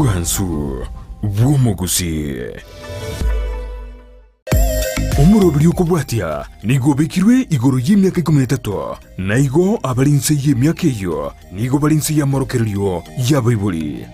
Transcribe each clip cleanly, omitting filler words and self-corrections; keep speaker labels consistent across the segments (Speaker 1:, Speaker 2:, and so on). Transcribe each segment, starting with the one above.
Speaker 1: Obwansu bw'omogusii. Omoroberi okobwatia nigo obekirwe igoro y'emiaka ikomi na etato, na igo abare inse y'emiaka eyio nigo bare inse y'amorokererio y'abaibori.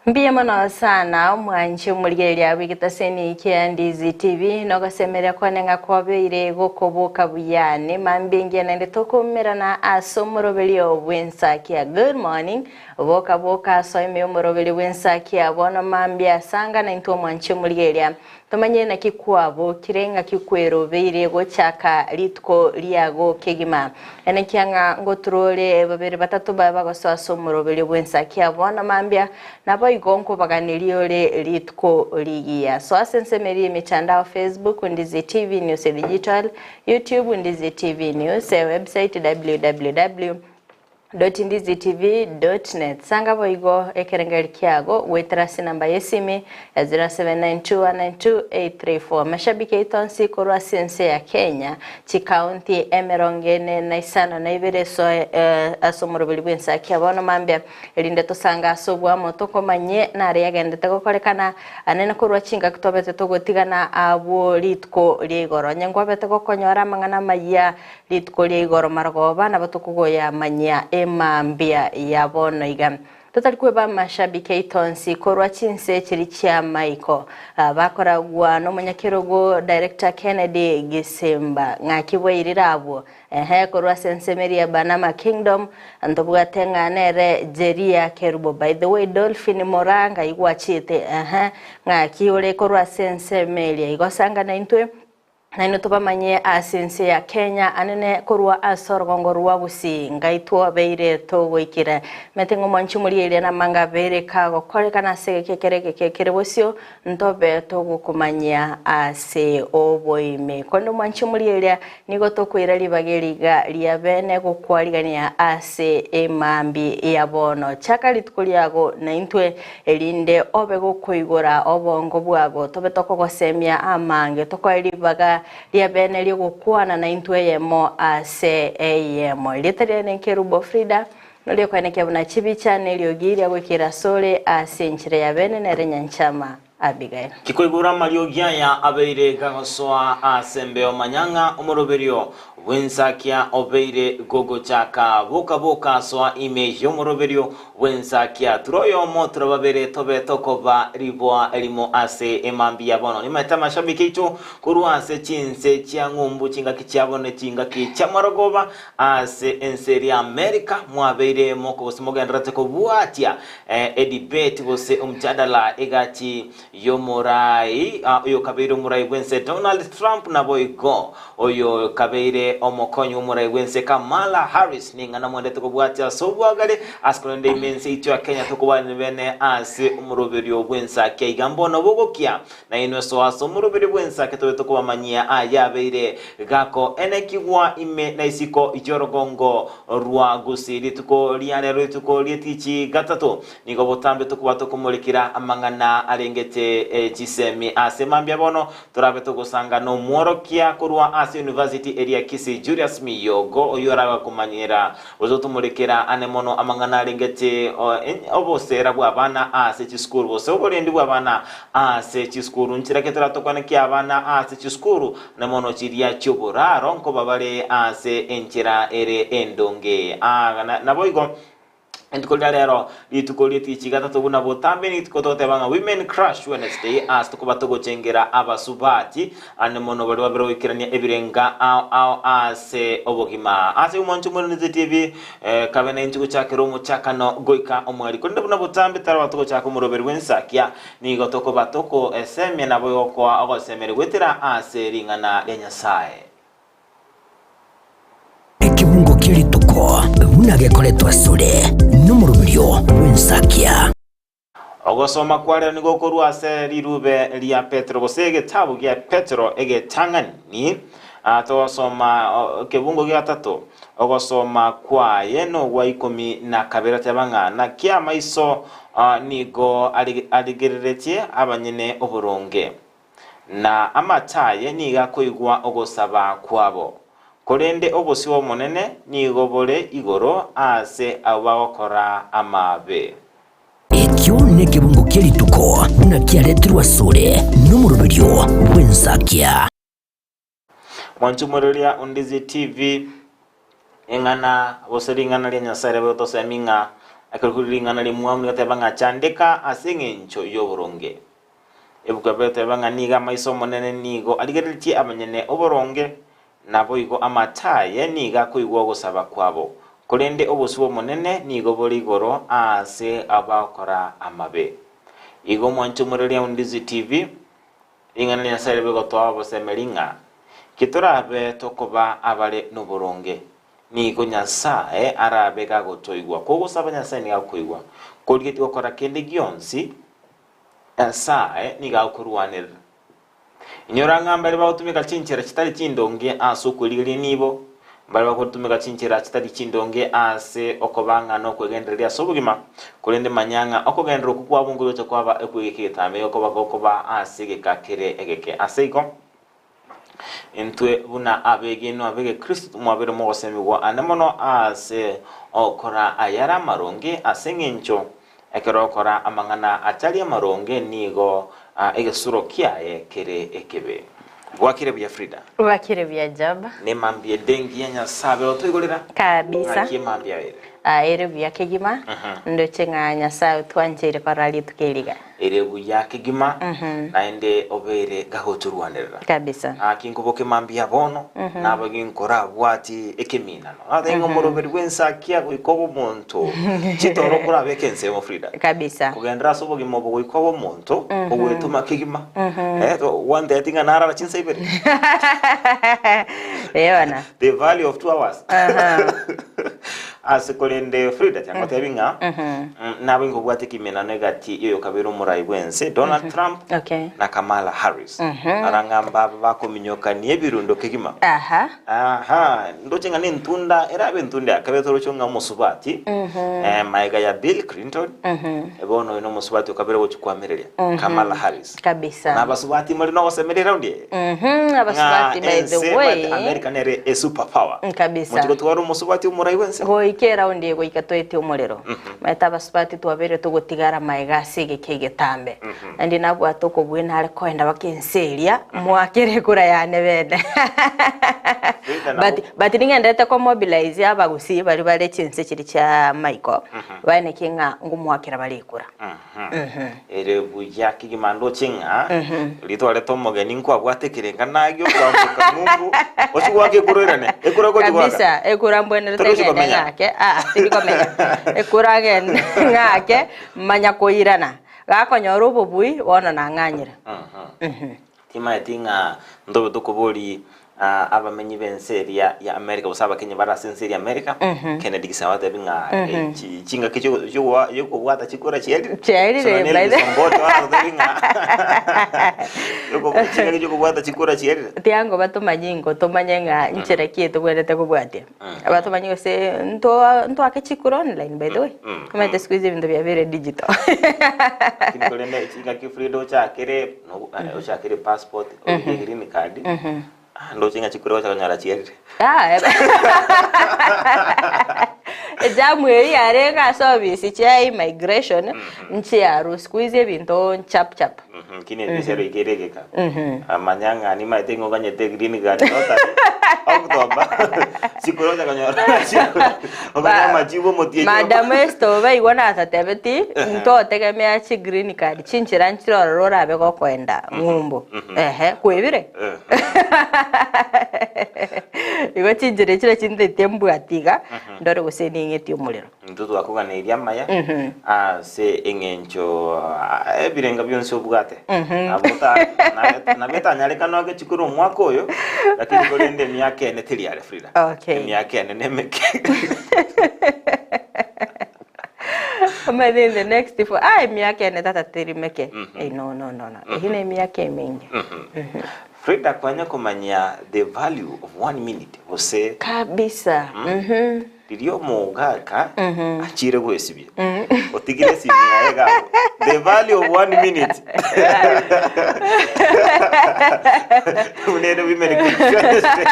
Speaker 2: Mbuya mono sana omwanchi omorigereria bw'egetaseni kia Ndizi TV nogosemeria kwane ng'a kwabeire gokoboka buya nemambia engiya naende tokomerana ase omoroberio bw'ensakia. Good morning. Boka boka asoe ime y'omoroberio bw'ensakia bono mambia asanga naintwe omwanchi omorigereria Tomanye naki kwabokire, ng'aki kwerobeire gochaka rituko riago kegima. Enekia ng'a ngoturore babere batato babe bagosoa ase omoroberio bw'ensaki abo na mambia, naboigo nkobaganerie ore rituko rigiya. Soa ase ensemo eria y'emetandao Facebook, Ndizi TV News Digital, YouTube, Ndizi TV News, website www. Ndizitv.net Sanga boigo ekerengeri kiago goetera ase enamba y'esimi ya 0792192834. Amashabiki aito onsi korwa ase ense ya Kenya, chikaunti emerongo ene na isano na ibere esoe ase omoroberi bw'ensaki ya bono mambia, erinde tosange ase oboamo tokomanye nare yagendete gokorekana anene korwa chingaki twabete togotigana abwo rituko ria igoro. Onye nkwabete gokonyora amang'ana amayia Rituko ria igoro marogoba nabo tokogoyamanyia emambia ya bono iga. Totari kweba amashabiki aito onsi korwa chinse chiri chia maiko bakoragwa nomonyakerogo Director Kennedy Gisimba. Ng'aki bwairire abwo? Ehe korwa ase ensemo eria ya Banama Kingdom ntobwate ng'a nere Jeria Kerubo. By the way Dolphin Moraa ngai gwachiete? Ehe ng'aki ore korwa ase ensemo eria? Igo sanga naintwe. Nainwe tobamanye ase ense ya Kenya anene korwa ase orogongo rwa Gusii, ngai twabeire togoikire. Mete ng'a omwanchi omoria eria namanga abeire kagokorekana ase egeka ekere egeke kere bosio, ntobe togokomanyia ase oboime. Korende omwanchi omoria eria nigo tokoira ribaga eri iga ria bene gokwarigania ase emambi ya bono. Chaka rituko riago naintwe erinde obe gokoigora obongo bwago, tobe tokogosemia amange, tokoe ribaga ria bene ri'ogokwana naintwe eyemo ase eyemo. Erieta riane Nkerubo Frida, noria okoenekia buna chibicha na eriogi ria goikera asore ase enchera ya bene nere Nyanchama Abigail.
Speaker 3: Tikoigora amariogi aya abeire gagosoa ase embeo manya ng'a omoroberio bw'ensakia obeire gogochaka. Boka boka soa ime y'omoroberio bw'ensakia. Tura oyomo tura babere tobe tokoba riboa erimo ase emambia bono. Nimaete amashabiki aito korwa ase chinse chia ng'umbu chingaki chiabo ne chingaki chi'amarogoba ase ense eria America mwabeire moko gose mogendererete kobwatia edebate gose omjadala egati y'omorai oyokabeire omorai bw'ense Donald Trump naboigo oyokabeire omokonyi bw'omorai bw'ense Kamala Harris ning'ana mwendete kobwatia ase obwagare ase korende ime ense yaito ya Kenya tokobana bene ase omoroberio bw'ensakia iga mbono bogokia Nainwe soa ase omoroberi bw'ensake tobe tokobamanyia ayabeire gakoenekigwa ime na isiko y'orogongo rwa Gusii. Rituko ria rero rituko ri'etichi gatato, nigo botambe tokoba tokomorekera amang'ana arengete chisemi. Ase mambia bono torabe togosanga nomworokia korwa ase University eria Kisii Julius Miyogo oyio orabe komanyera Gose gotomorekera ane mono amang'ana arengete oboseera bw'abana ase chisukuru, gose oborendi bw'abana ase chisukuru. Nchera ki toratokwane ki'abana ase chisukuru, ane mono chiria chi'oboraro, nkoba bare ase enchera ere endonge. Naboigo rituko riria rero, rituko ri'etichi gatato buna botambe, nituko togoteba ng'a Women Crush Wednesday, ase tokoba togochengera abasubati Ande mono baria babere goikerania ebirenga ao ao ase obogima. Ase omwancho omwerenete ebi, kabe naintwe gochakera omochakano goika omweri. Korende buna botambe taraba togochaka omoroberi bw'ensakia, nigo tokoba tokoesemia naboigo gokoa ogosemeria goetera ase ring'ana ria Nyasae.
Speaker 4: Ekebungo kia rituko buna gekoretwa asore nomoroberio bw'ensakia.
Speaker 3: Ogosoma kwa rero nigo korwa ase rirube ria Petero gose egetabu gia Petero egetang'ani, togosoma ekebungo gia gatato, ogosoma kwaye nogwa ikomi na kabere oteba ng'a naki amaiso nigo arigereretie abanyene oboronge, na amato aye nigo akoigwa ogosaba kwabo, korende obosio bw'Omonene nigo bore igoro aase abwo bagokora amabe.
Speaker 4: Ekio nekebungo kie rituko buna kiaretirwe asore nomoroberio bw'ensakia.
Speaker 3: Mwanchumoreria Ondizi TV eng'ana gose ring'ana ria Nyasae riabe gotosemi ng'a ekero kore ring'ana rimwamu rigateba ng'a chandeka ase eng'encho y'oboronge. Ebuku ebe eteba ng'a nigo amaiso 'Omonene nigo arigereretie abanyene oboronge, Naboigo amato aye nigo akoigwa ogosaba kwabo, korende obosio bw'Omonene nigo bore igoro aase abagokora amabe. Igo mwanche omoreria Undizi TV, ring'ana ria Nyasae ribe gotoa obosemeri ng'a ki torabe tokoba abare noboronge, nigo Nyasae arabe gagotoigwa. Kogosaba Nyasae nigo agokoigwa. Korigetie gokora kende gionsi, Nyasae nigo agokorwanerera. Inyora ng'a mbare bagotumeka chinchera chitari chindonge ase okwerigeria enibo, mbare bagotumeka chinchera chitari chindonge ase okoba ng'a nokwegendereria ase obogima, korende manya ng'a okogenderera okwo kwabo nkogocha kwaba ekwegeka egetambe gekoba gokoba ase egeka kere egeke. Ase igo, intwe buna abegenwa b'Egekristo mwabeire mogosemigwa ande mono ase ogokora ayare amaronge ase engencho Ekero okora amang'ana atari amaronge nigo egesuro kiaye kere ekebe. Bwakire buya Frida.
Speaker 2: Bwakire buya Job.
Speaker 3: Nemambia ende engiya Nyasae abe otoigorera.
Speaker 2: Kabisa.
Speaker 3: Ng'aki emambia ere?
Speaker 2: Ah, ere buya kegima. Ndoche ng'a Nyasae otwancheire korora rituko eri iga.
Speaker 3: Ere buya kegima, naende obeire gagotorwanerera.
Speaker 2: Kabisa.
Speaker 3: Naki nkoboka emambia bono, nabe ginkorabwati ekeminano. Nateba ng'a omoroberi bw'ensakia goika obe omonto, chitoro okorabeke ensemo Frida.
Speaker 2: Kabisa.
Speaker 3: Kogenderera ase obogima obo goika obe omonto, ogwetoma kegima. Eh, gwantebetie ng'a narara chinsa ibere.
Speaker 2: Ee bono.
Speaker 3: The value of 2 hours. Ase korende Frida tiangotebi ng'a nabe nkobwate ekiminano egati y'oyokabeire omorai bw'ense Donald Trump
Speaker 2: Okay.
Speaker 3: na Kamala Harris. Ara ng'a mbabe bakominyokania ebirundo kegima.
Speaker 2: Aha.
Speaker 3: Aha, ndoche ng'a nentunda erabe entunda ya kabere toroche ng'a omosubati eh, maega ya Bill Clinton bono oyo nomosubati okabere gochi kwamereria Kamala Harris.
Speaker 2: Kabisa.
Speaker 3: Na abasubati more nogosemeria eraundi eye.
Speaker 2: Mhm, abasubati by the
Speaker 3: ense
Speaker 2: way.
Speaker 3: but America nere e super power.
Speaker 2: Kabisa.
Speaker 3: Mochi gotwara omosubati omorai bwense.
Speaker 2: Goika eraundi eye goika toetie omorero. Maete abasubati twabeire togotigara maega ase egeka egetambe. Naende nabwate okobua nare koenda baka ense eria, moakere ekura yane bene. But, but ning'enderete ko mobilize abagusii baria bare chinse chiria chia maiko, baeneke ng'a ngomoakera bare ekura.
Speaker 3: Ere buya kegima ndoche ng'a ritwarete omogeni nkwabwate ekerenga nagio kwamboka ng'umbu ochie goaka ekura oirane ekura ogochi goaka
Speaker 2: Kabisa, ekura mbwenerete
Speaker 3: Tori gochi
Speaker 2: ng'ende
Speaker 3: komenya.
Speaker 2: ng'ake, aa tindi komenya. Ekura ng'ende ng'ake, manya koirana. Gakonyora obobui, bono nang'anyire.
Speaker 3: Timaeti ng'a ntobe tokobori abamenyi b'ense eria ya America gose Abakenya bare ase ense eria America, Kennedy Gisaba atebi ng'a chingaki chiokobwata chikura chiarire.
Speaker 2: Chiarire,
Speaker 3: So nonye
Speaker 2: by the-
Speaker 3: Elvis Omboto agotebi ng'a chingaki chiokobwata chikura chiarire.
Speaker 2: Tiango batomanye ingo tomanye ng'a nchera ki etobwenerete kobwatia. Abatomanye gose nto ntoake chikura online by the way. Omanyete siku hizi ebinto biabeire digital.
Speaker 3: Lakini korende chingaki Frida ochakere no ochakere passport orige green card ah, ndoche ng'a chikura gocha konyora chiarire.
Speaker 2: Ah, ejamu eyio yarenge ase ofisi chia immigration nchiaru siku hizi ebinto chap chap.
Speaker 3: Lakini ebiasara eke ere egeka. Amanya ng'a nimaete ng'a oganyete green card notari October chikura ocha konyora chikura oganye amachibu omotienyi
Speaker 2: Madam Esther obaigwa natatebeti ntotegemea chi green card chinchera nchire ororo orabe gokoenda ng'umbu ehe kwebire igo chinchera echi nachio ntaete mbwati iga ndore gose ning'etie omorero.
Speaker 3: Intwe twakoganeirie amaya ase eng'encho ebirenga bionsi obwate. Nabo ota- na- nabo etanyarekane oake chikura omwaka oyo, lakini korende emiaka ene teri are Frida.
Speaker 2: Okay.
Speaker 3: Emiaka ene nemeke.
Speaker 2: Omanyete in the next four ah emiaka ene tata teri meke Eh, no no no no eyio ne emiaka emenge
Speaker 3: Frida kwanya komanya the value of one minute gose
Speaker 2: kabisa mhm
Speaker 3: riria omogaka achire gwesibia otigire esimi yaye iga abwo the value of one minute buna ere women constituency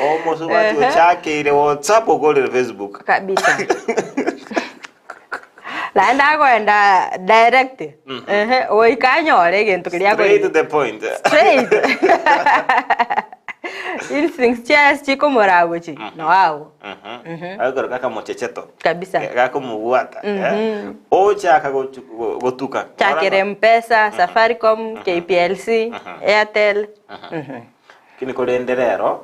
Speaker 3: omosubati ochakeire whatsapp okorire facebook
Speaker 2: kabisa naende agoenda direct ehe goika anyore egento keria
Speaker 3: straight to
Speaker 2: akorire
Speaker 3: the point
Speaker 2: straight instincts chiaye chikomoraa gochi no agwo
Speaker 3: agakora kaka mochecheto
Speaker 2: kabisa
Speaker 3: gakomobwata eh. ochaka gochu- go- gotuka
Speaker 2: chakere mpesa safaricom kplc airtel Mhm.
Speaker 3: Lakini korende rero,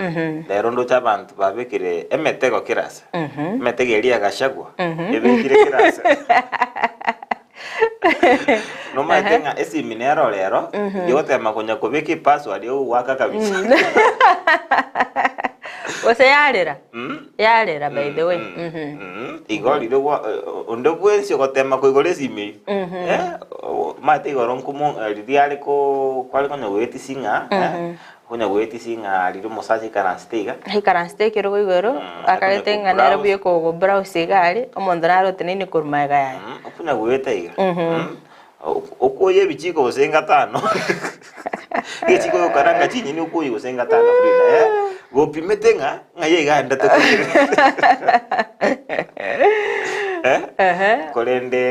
Speaker 3: rero ndoche abanto babekire emetego kera ase. Emetego eria ya Gachagua ebekire kera ase. Nomanyete ng'a esimi nero rero, yogotema konya kobeka epassword egogoaka kabisa.
Speaker 2: Gose yarera, yarera by the way. Mhm.
Speaker 3: Igo riria gwa onde bwensi ogotema koigora esimi eyio, eh, omanyete igoro nkomo riria are ko kware konya goetisi ng'a eh, konya goetisi ng'a riria omosacha aikaransete iga,
Speaker 2: Aikaransete ekerogo igoro,
Speaker 3: Mm,
Speaker 2: akarete
Speaker 3: akonya
Speaker 2: ng'a nere
Speaker 3: kobrowse.
Speaker 2: buya okogobrowse iga aria, omonto nare oteneine korwa magega yaye.
Speaker 3: Okonya goeta iga, Okwoyia ebichiko gose ngatano egechiko ogokaranga chinyeni okwoyia gose ngatano Frida eh, gopimete ng'a ng'ai iga aendete koiyera eh,
Speaker 2: Ehe.
Speaker 3: korende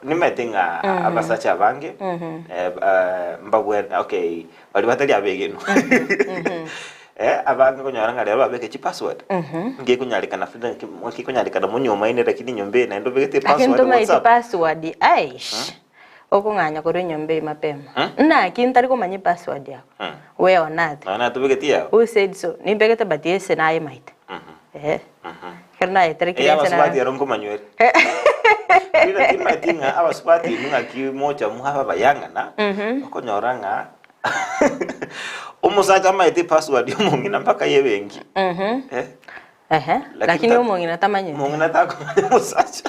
Speaker 3: nimanyete ng'a abasacha abange eh, eh, mbabwe okay baria batari abegenwa Eh, abange okonyora ng'a rero babeke chipassword, ngekonyarekana Frida nki ngekonyarekana monyuomaine lakini enyomba eye naende obegete
Speaker 2: Lakini
Speaker 3: epassword
Speaker 2: tomaeti
Speaker 3: whatsapp.
Speaker 2: password aish okong'anya korwa enyomba eye mapema naki ntari komanya epassword yako where on earth
Speaker 3: Nonya natobegeti yao?
Speaker 2: who said so nimbegete but ese nayemaete eh ekero nayeterekire
Speaker 3: Eye
Speaker 2: inche na
Speaker 3: abasubati ero nkomanywa ere. Frida timaeti ng'a abasubati inwe ng'aki mocha mwaba abayang'ana, okonyora ng'a Omosacha amaete epassword ya omong'ina mpaka ya ebenki. Eh?
Speaker 2: Ehe, lakini
Speaker 3: ta-
Speaker 2: omong'ina tamanyeti.
Speaker 3: Omong'ina takomanya omosacha.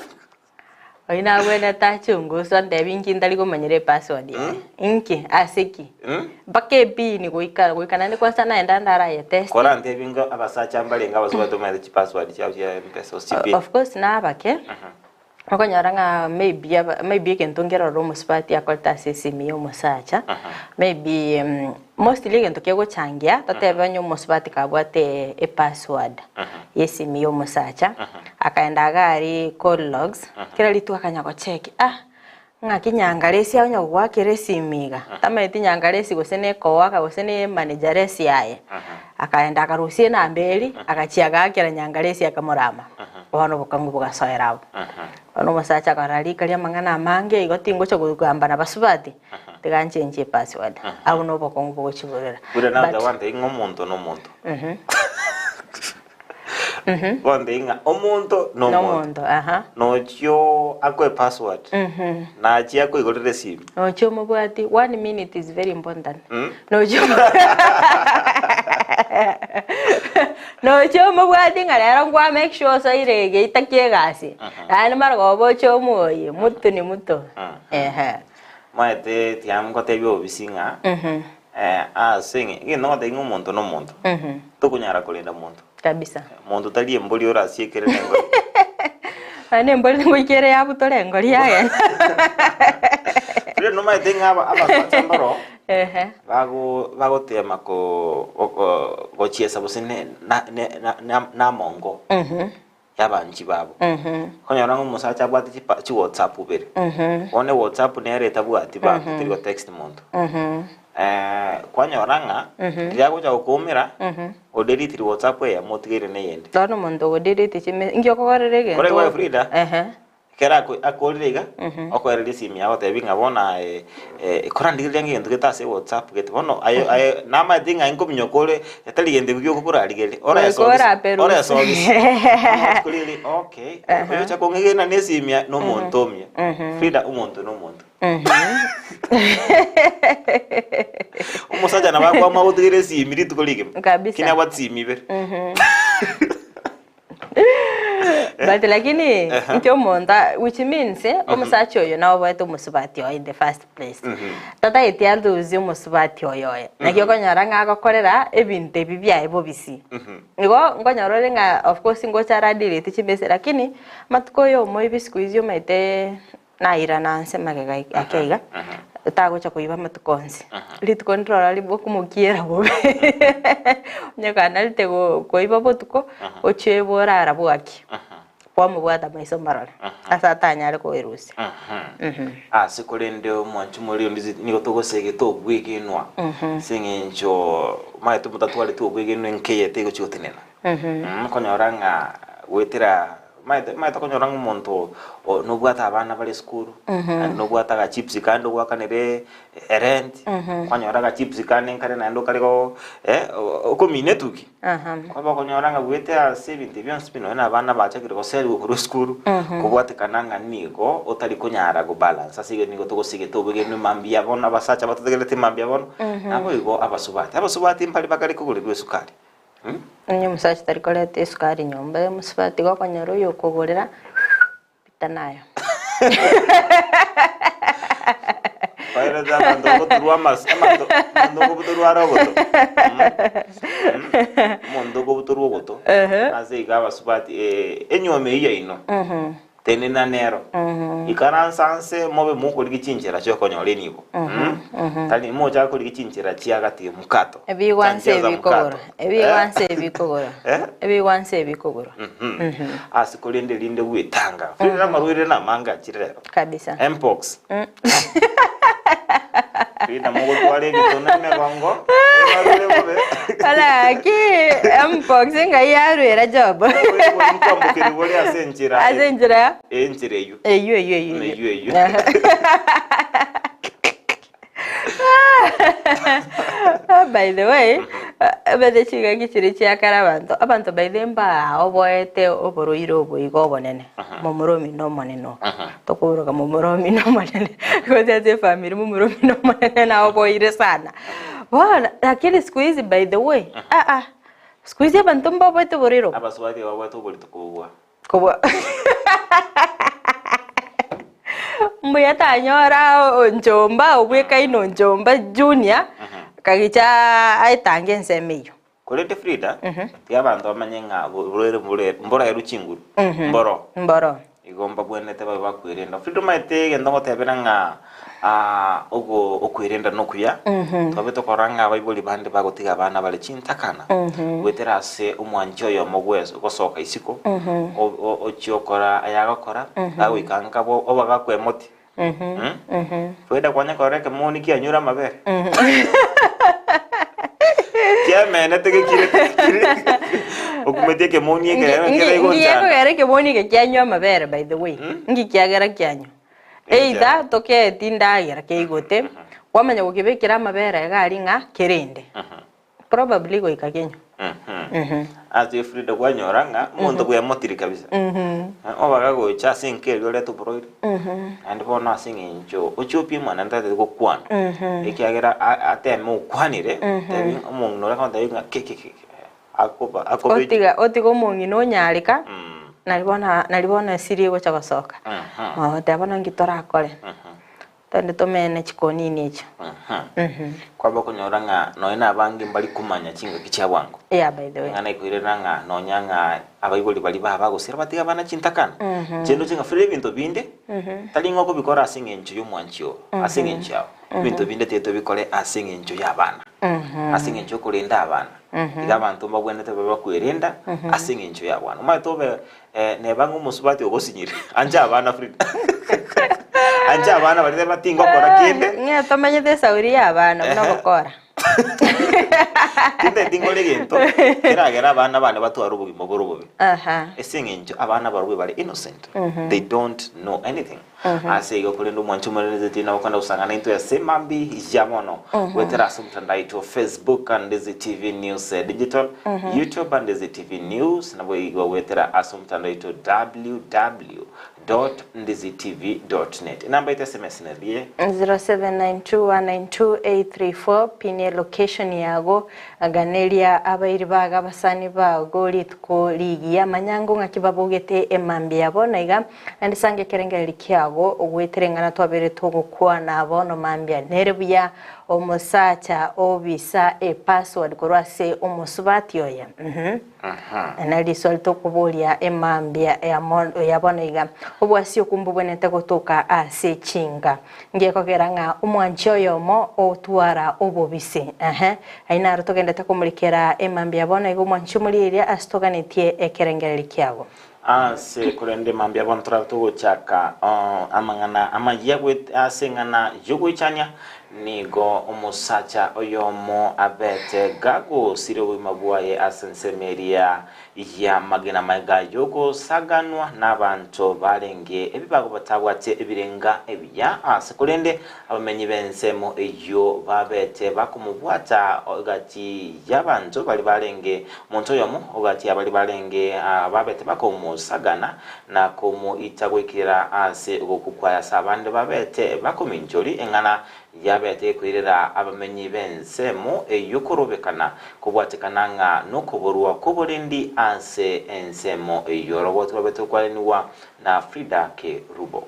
Speaker 2: Oyio nabwenerete achunguswe antebi inki ntari komanyera epassword yaye. Inki? Ase ki?
Speaker 3: Mm?
Speaker 2: Mpaka epini goika goika naende kwanza naende ndaraye test.
Speaker 3: Korantebi ng'a abasacha mbarenge abasubati bamaete chipassword chiabo chia mpesa gose chipin.
Speaker 2: Of course nabake, Okonyora ng'a maybe aba maybe egento nkerore omosubati akorete ase esimi ya omosacha, maybe mostly egento kegochangia totebe onye omosubati kabwate epassword ya esimi ya omosacha, akaenda iga aria call logs, kera rituko akanya gocheki ah ng'aki nyangaresi onya gogoakera esimi iga, tamanyeti nyangaresi gose na ekoaka gose na emanageress yaye, akaenda akarusia enamba eria, agachia agaakera nyangaresi akamorama. Bono obokong'u bogasoera abwo. Bono omosacha akarora rika ri'amang'ana amange, igo tingocha kogamba nabasubati, tiga nchenchie epassword. Abwo nobokong'u bogochiborera.
Speaker 3: Buna
Speaker 2: But
Speaker 3: nagocha gwantebia ng'a omonto nomonto. Gwantebia ng'a omonto nomonto.
Speaker 2: Nomonto, aha.
Speaker 3: Nochio akoe password, nachie akoigorere esimi.
Speaker 2: Nochia omobwati, one minute is very important. Nochia Nochia omobwati ng'a rero nkwa make sure osoire egeita kia egasi, naende marogoba oche omwoyie, mutu ni mutu, ehe.
Speaker 3: Omanyete tiga ngotebie obobisi ng'a ase ng'a egento ngotebia ng'a omonto na omonto, tokonyara korenda monto.
Speaker 2: Kabisa.
Speaker 3: Monto tari embori orasiekere na engori.
Speaker 2: Naende embori ngoika ere yabutore engori yagenda.
Speaker 3: Rende nomanyete ng'a aba- abasacha mbaro
Speaker 2: Ehe.
Speaker 3: bago bagotema ko go- gochiesa gose ne na ne na- na- namongo y'abanchi babo. Okonyora ng'a omosacha abwate chipa chiwhatsapp ibere. Bono ewhatsapp nere etabwati banto teri gotext monto. Kwanyora ng'a riria agocha gokoumera, odeletire whatsapp eyemo otigaire na eyende.
Speaker 2: Bono omonto ogodelete chime inki okokorera egento
Speaker 3: Kore Frida,
Speaker 2: ehe.
Speaker 3: Ekero akorire iga, okoereria esimi yago otebi ng'a bono aye korandigereria ng'a egento gete ase whatsapp gete bono aye aye namanyete ng'a nkominyoka ore tari gento gioka korarigereria
Speaker 2: Goika oraperuse.
Speaker 3: oresogisi rituko riria okay oyocha kong'egena na esimi yaye na omonto omuya Frida omonto na omonto. Omosacha nabo akwama agotigere esimi rituko rigima
Speaker 2: Kabisa.
Speaker 3: lakini abwate esimi ibere.
Speaker 2: But lakini inche omonto which means omosacha oyo naoboete omosubati oye in the first place. Tataeti alose omosubati oyo oye. Naki okonyora ng'a agokorera ebinto ebi biaye bobisi. Igo nkonyora ore ng'a of course ngocha ara delete chimessage lakini amatuko oyo omoibi siku hizi omanyete nairana nse magega ake iga, tagocha koiba amatuko onsi. Rituko ndirora rimokomokiera bobe, onye kanarete koiba botuko, ochie borara bwaki, kwamobwata maiso marore, ase atanyare koerusia.
Speaker 3: Ase korende omwanchi more onde nigo togosegete obwegenwa ase eng'encho omanyete motatwareti obwegenwa enkeye tegochi gotenena. Okonyora ng'a goetera omanyete omanyete okonyora ng'a omonto nobwate abana bare esukuru, naende nobwate agachips kande ogoakanere erent, kwanyora agachips kande nkare naende okare go okomina etuki. Kwaba okonyora ng'a goetera ase ebinto ebi bionsi pi nonye na abana bachakire goserigwa korwa esukuru, kobwatekana ng'a nigo otari konyara gobalance ase igo nigo togosigete obwegenwa mambia bono abasacha batotegerereti mambia bono, naboigo abasubati. Abasubati mbare bakare kogorerwa esukari.
Speaker 2: Onye omosacha tari koreta esukari nyomba ya omosubati igo okonyora oyokogorera pita nayo.
Speaker 3: Bairete abanto ogoturwa amas- amato omonto okobutorwa are ogoto Omonto okobutorwa ogoto ase igo abasubati enywomo eyio yaino Tenena nero. Ikaransa anse mobe mokorigia chinchera chi'okonyora enibo. Tari mochake korigia chinchera chia gati mukato.
Speaker 2: Ebigwanso
Speaker 3: Chia njia za
Speaker 2: ebikogoro.
Speaker 3: mukato.
Speaker 2: Ebigwanso ebikogoro.
Speaker 3: Eh?
Speaker 2: Ebigwanso ebikogoro.
Speaker 3: Ase korende rinde gwetanga. Frida namarwaire namange achire rero.
Speaker 2: Kabisa.
Speaker 3: Mpox. Frida mogotwara ebitono emegongo. Ebarure bobe.
Speaker 2: Lakini mpox ng'ai yarwera Job.
Speaker 3: Nkwambukeri bore ase enchera.
Speaker 2: Ase enchera
Speaker 3: Enchera eyio.
Speaker 2: eyio eyio eyio.
Speaker 3: Eyio eyio.
Speaker 2: By the way, ebete chingaki chiria chia kare abanto, abanto by the way mbaoboete oborwaire obo iga obonene, momura omino omonene oo. Tokoroka momura omino omonene, gose ase efamiri momura omino omonene naoboire sana. Bono lakini siku hizi by the way, aa, siku hizi abanto mbaoboete oborwaire obo.
Speaker 3: Abasubati babwate oborito kobua.
Speaker 2: Kobua mbuya tanyora onchomba obwekaine onchomba junior kagicha aetange ensemo eyio.
Speaker 3: Korende Frida, tiga abanto bamanye ng'a borwaire mbore mboraerwe chinguru, mboro.
Speaker 2: Mboro.
Speaker 3: Igo mbabwenerete babe bakwerenda. Frida omanyete egento ngotebera ng'a ogo okwerenda nokuya, twabe tokorora ng'a abaibori bande bagotiga abana bare chintakana, goetera ase omwanchi oyomo gwe gosoka isiko, o- o- ochia okora ayagokora, gagoika nka bo oba gakwemoti. Frida kwanya korora ekemoni kianyure amabere? Kiamenete gekirete gekire okumeti ekemoni ekere ekere
Speaker 2: Ngiye
Speaker 3: igonchana.
Speaker 2: kogera ekemoni eke kianywa amabere by the way, nki kiagera kianywa? Either tokeeti ndagera keigote, kwamanya gokebekera amabere iga aria ng'a kerende. Probably goika kenywe.
Speaker 3: Ase Frida kwanyora ng'a omonto bwemotiri kabisa. Obaga gocha ase enka eria orete oborwaire. Naende bono ase eng'encho ochie opie mwana ntatete gokwana. Ekiagera ateme okwanire, tebi omong'ina oria agotebi ng'a ke ke ke akoba akobe
Speaker 2: Otiga otiga omong'ina onyareka, nari bono nari bono esiri egocha gosoka. Ogoteba bono nki torakore, togende tomene chikonini echio.
Speaker 3: Kwaba okonyora ng'a nonya na abange mbari komanya chingaki chia bwango.
Speaker 2: Yeah, by the way.
Speaker 3: Eng'ana ekoirera ng'a nonya ng'a abaibori baria baba bagosira batiga abana chintakana. Inche ndoche ng'a free ebinto binde, tari ng'a okobikora ase eng'encho ya omwanchi oo, ase eng'encho yao. Ebinto binde tiga tobikore ase eng'encho ya abana, ase eng'encho yokorenda abana. Iga abanto mbabwenerete babe bakwerenda ase eng'encho ya abana. Omanyete obe neba ng'a omosubati ogosinyire, anche abana Frida. Anche abana baria teba tingokora kende.
Speaker 2: Ng'a tomanyete esauri ya abana buna ogokora.
Speaker 3: Tintageti nkore egento keragere abana bane batware obogima bore obobe. Ase eng'encho abana barobwo bare innocent, they don't know anything. Ase igo korende omwanche omonene tiri nabo kogenda gosangana intwe ase mambia ya bono goetera ase omotandao oito Facebook and Ndezi TV News Digital, YouTube and Ndezi TV News nabo igo goetera ase omotandao oito www.ndezitv.net. Enamba yaito SMS nerie.
Speaker 2: 0792192834 pin ye location yago. Ganeria abairi bago abasani bago rituko rigiya, manya ng'o ng'aki babogete emambia yabo, na iga naende sange ekerengererio kiago ogwetera eng'ana twabeire togokwana bono mambia. Nere buya omosacha obisa epassword korwa ase omosubati oye? Uhum. Na riswali tokoboria emambia ya bono iga, Obwasi okwo mbobwenerete gotoka ase chinka? Ngekogera ng'a omwanchi oyomo otwara obobisi. Ehe, ayio naro togendete komorekera emambia bono iga omwanchi omorieria ase toganetie ekerengererio kiago.
Speaker 3: Ase korende mambia bono torabe togochaka amang'ana amayia ase eng'ana y'ogoichania, nigo omosacha oyomo abete gagosiria obogima bwaye ase ensemo eria y'amagena magega y'ogosaganwa n'abanto barenge ebibago batabwate ebirenga ebiya ase korende abamenyi b'ensemo eyio babete bakomobwata egati y'abanto baria barenge omonto oyomo ogati ya baria barenge babete bakomosagana na komoita goikera ase ogokwa kwaye ase abande babete bakominchoria eng'ana Yabete ekoirera abamenyi b'ensemo eyio korobekana kobwatekana ng'a nokoborwa kw'oborendi ase ensemo eyio. Roboti rwabete gokwanenigwa na Frida Kerubo.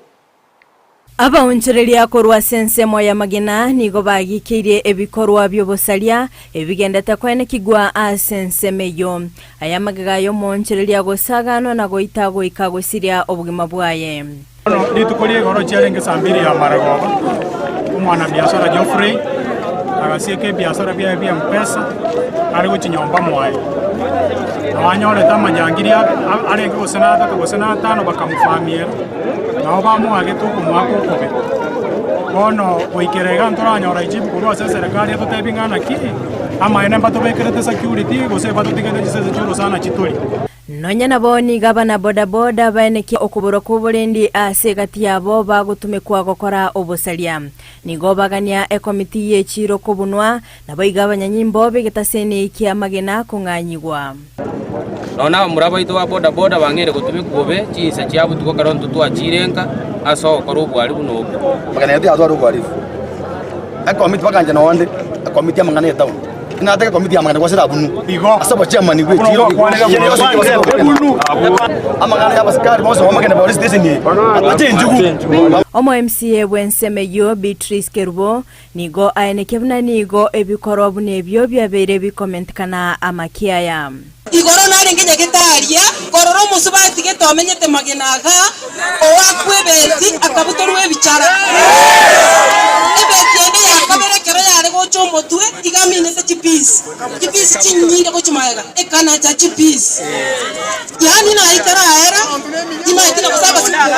Speaker 2: Abaonchoreria korwa ase ensemo y'amagena nigo bagikeirie ebikorwa bi'obosaria ebigendete koenekigwa ase ensemo eyio. Aya amagega y'omoonchoreria gosaganwa na goita goika gosiria obogima bwaye.
Speaker 5: Bono rituko ri'igoro chiarenge saa mbiri ya marogoba, omwanabiasara Geoffrey agasieka ebiasara biaye bi'M-Pesa are gochia nyomba mwaye. Nabo anyorete amajangiri arenge gose na atato gose na atano bakamofamiera, nabo bamoagete okomoaka okobe. Bono goikera iga ntoranyora ejibu korwa ase eserekari etotebie ng'a naki, amaene mbatobekerete security gose mbatotigete chisese chi'orosana chitori.
Speaker 2: Nonya nabo nigo abana bodaboda baenekia okoborwa kw'oborendi ase egati yabo bagotumekwa gokora obosaria. Nigo bagania ekomiti y'echiiro kobunwa, naboigo abanyanyimbo b'egetaseni ki'amagena kong'anyigwa.
Speaker 6: Nonya nabamura baito ba bodaboda bang'eire gotumekwa bobe chinsa chia botuko ekero intwe twachiire nka ase ogokora obwari buna obwo.
Speaker 7: Amagena aye tiyatwara obohalifu. Ekomiti bakancha nonde, ekomiti y'amang'ana y'etown. Natege ekomiti y'amang'ana gwasera abunwe ase obochairman bwe echiro amang'ana y'abasikari bonsi bamagene police station eye atache enchugu.
Speaker 2: Omo MCA bw'ensemo eyio Beatrice Kerubo nigo aenekia buna nigo ebikorwa buna ebio biabeire bikomentekana amakiaya.
Speaker 8: Igoro narenge nyagetari korora omosubati gete omenyete magena iga, oakwa ebeti akabutorwa ebichara. Ebeti ende ya kabere ekero yare gocha omotwe iga aminete chipisi, chipisi chinyinge gochia magega, ekanacha chipisi. Yaani naye taraera, timaeti na gose abasibwa.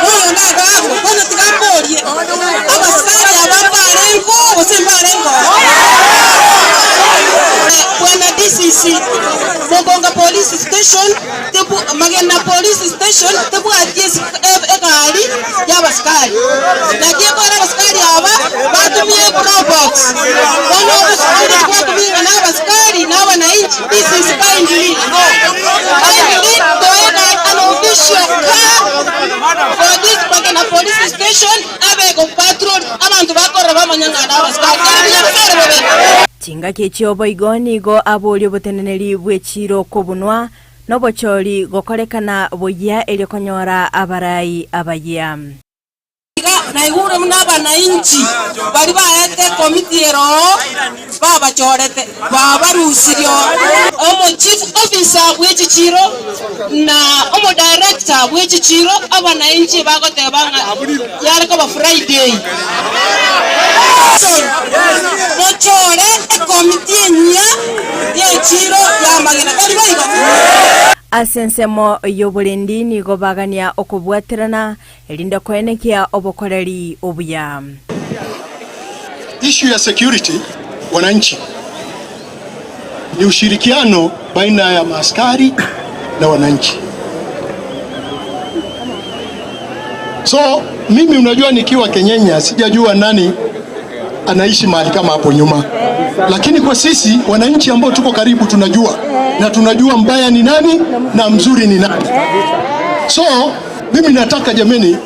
Speaker 8: Oyonde agaakwa, bono tiga mborie, abasikari aba mbarengeo gose mbarengeo? Bwana DCC, Mogonga Police Station, tebu Magena Police Station tebwati esi egari y'abasikari. Naki ekore abasikari aba batumie probox. Bono obosikari bwatumigwa na abasikari na abanainchi, this is kindly, kindly toega an official car for this Magena Police Station abe go patrol abanto bakorora bamanye ng'a nabasikari. Kare buya bobe.
Speaker 2: Chingaki echio boigo nigo aboria oboteneneri bw'echiiro kobunwa, Nobochori gokorekana boyia erio konyora abarai abayia.
Speaker 8: Iga naigure buna abanainchi baria baete ekomiti ere oo babachorete, babarusirie oo. Omo chief officer bwe chichiro na omo director bwe chichiro abanainchi bagoteba ng'a yare koba Friday. Mochore ekomiti enyia y'echiiro y'amagena, tari boigo?
Speaker 2: Ase ensemo y'oborendi nigo bagania okobwaterana, erinde koenekia obokoreri obuya.
Speaker 9: Issue ya security wananchi ni ushirikiano baina ya maaskari na wananchi. So mimi unajua, nikiwa Kenyenya sijajua nani anaishi mahali kama hapo nyuma, lakini kwa sisi wananchi ambao tuko karibu tunajua, na tunajua mbaya ni nani na mzuri ni nani. So mimi nataka jameni,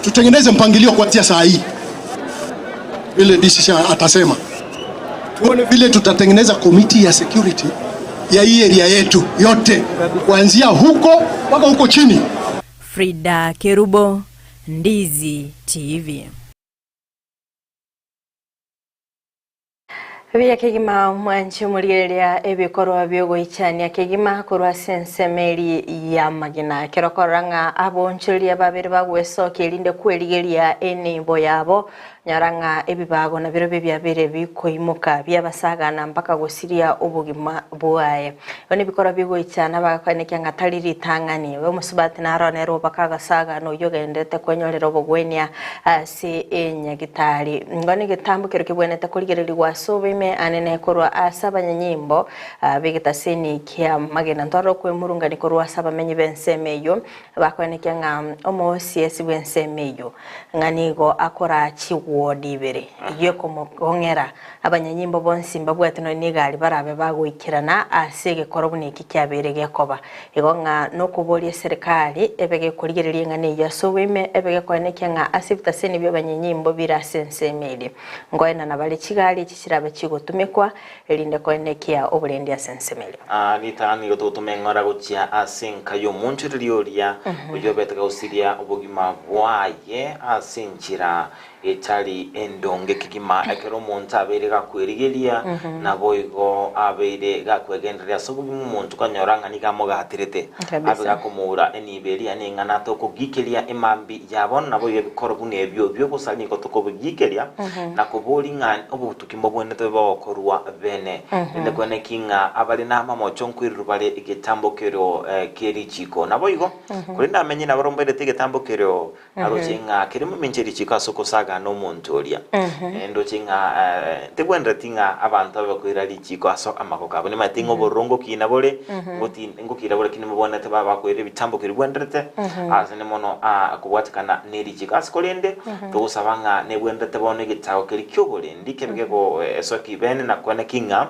Speaker 9: tutengeneze mpangilio kuanzia saa hii. Vile DCC atasema tuone vile tutatengeneza komiti ya security ya hii area yetu yote kuanzia huko mpaka huko chini.
Speaker 10: Frida Kerubo, Ndizi TV.
Speaker 2: Buya kegima mwanche omorigereria ebikorwa biogoichania kegima korwa ase ensemo eri y'amagena. Ekero okorora ng'a abonchoreria babere bagwesokia erinde kwerigeria enembo yabo, nyora ng'a ebibago nabirobio biabeire bikoimoka biabasagana mpaka gosiria obogima bwaye. Bono ebikorwa bigoichana bagakoenekia ng'a tari ritang'ani. Omosubati naro nere obaka agasagana oyio ogendererete kwenyorera obogwenia ase enyagitari. Bono egetambo keria kebwenerete korigererigwa ase oboime anene korwa ase abanyanyimbo b'egetaseni ki'amagena. Ntorore okwemurungania korwa ase abamenyi b'ensemo eyio, bakoenekia ng'a omoosiesi bw'ensemo eyio ng'a nigo akoraa chigwodi ibere, eyio ekomokong'era. Abanyanyimbo bonsi mbabwate nonya negari barabe bagoikerana ase egekoro buna eki kiabeire gekoba. Igo ng'a nokoboria eserekari ebe gekorigereria eng'ana eyio ase oboime, ebe gekoenekia ng'a ase ebitaseni bi'abanyenyimbo bire ase ensemo eria. Nkoenana bare chigari echi chirabe chigotumekwa, erinde koenekia oborendi ase ensemo eria.
Speaker 3: Aa ritang'ani nigo togotoma eng'ora gochia ase enka y'omonchoreria oria, oyio obete gagosiria obogima bwaye ase enchera etari endonge kegima. Ekero omonto abeire gakwerigeria, naboigo abeire gakwegendereria ase obogima omonto okanyora ng'a nigo amogaterete, abe gakomoura enibo eria neng'ana tokogikeria emambia ya bono, naboigo ebikoro buna ebio bi'ogosaria nigo tokobigikeria, na koboria ng'a obotuki mbobwenerete bogokorwa bene. Rende kweneki ng'a abare namamocho nkoirerwa bare egetambo kerio kie richiiko. Naboigo, korende amenye nabaromboerete egetambo kerio Aroche ng'a kere momincha erichiko ase okosagana omonto oria. Ndoche ng'a tebwenereti ng'a abanto babe bakoira richiko ase amaboko abo. Nimanyete ng'a obororo ngokina bore, ngoti ngokira bore lakini mobwenerete babe bakoira ebitambo keria bwenerete ase ne mono kobwatekana ne richiko. Ase korende togosaba ng'a nebwenerete bono egetago keria kioborendi kebe gego esoki bene na koeneki ng'a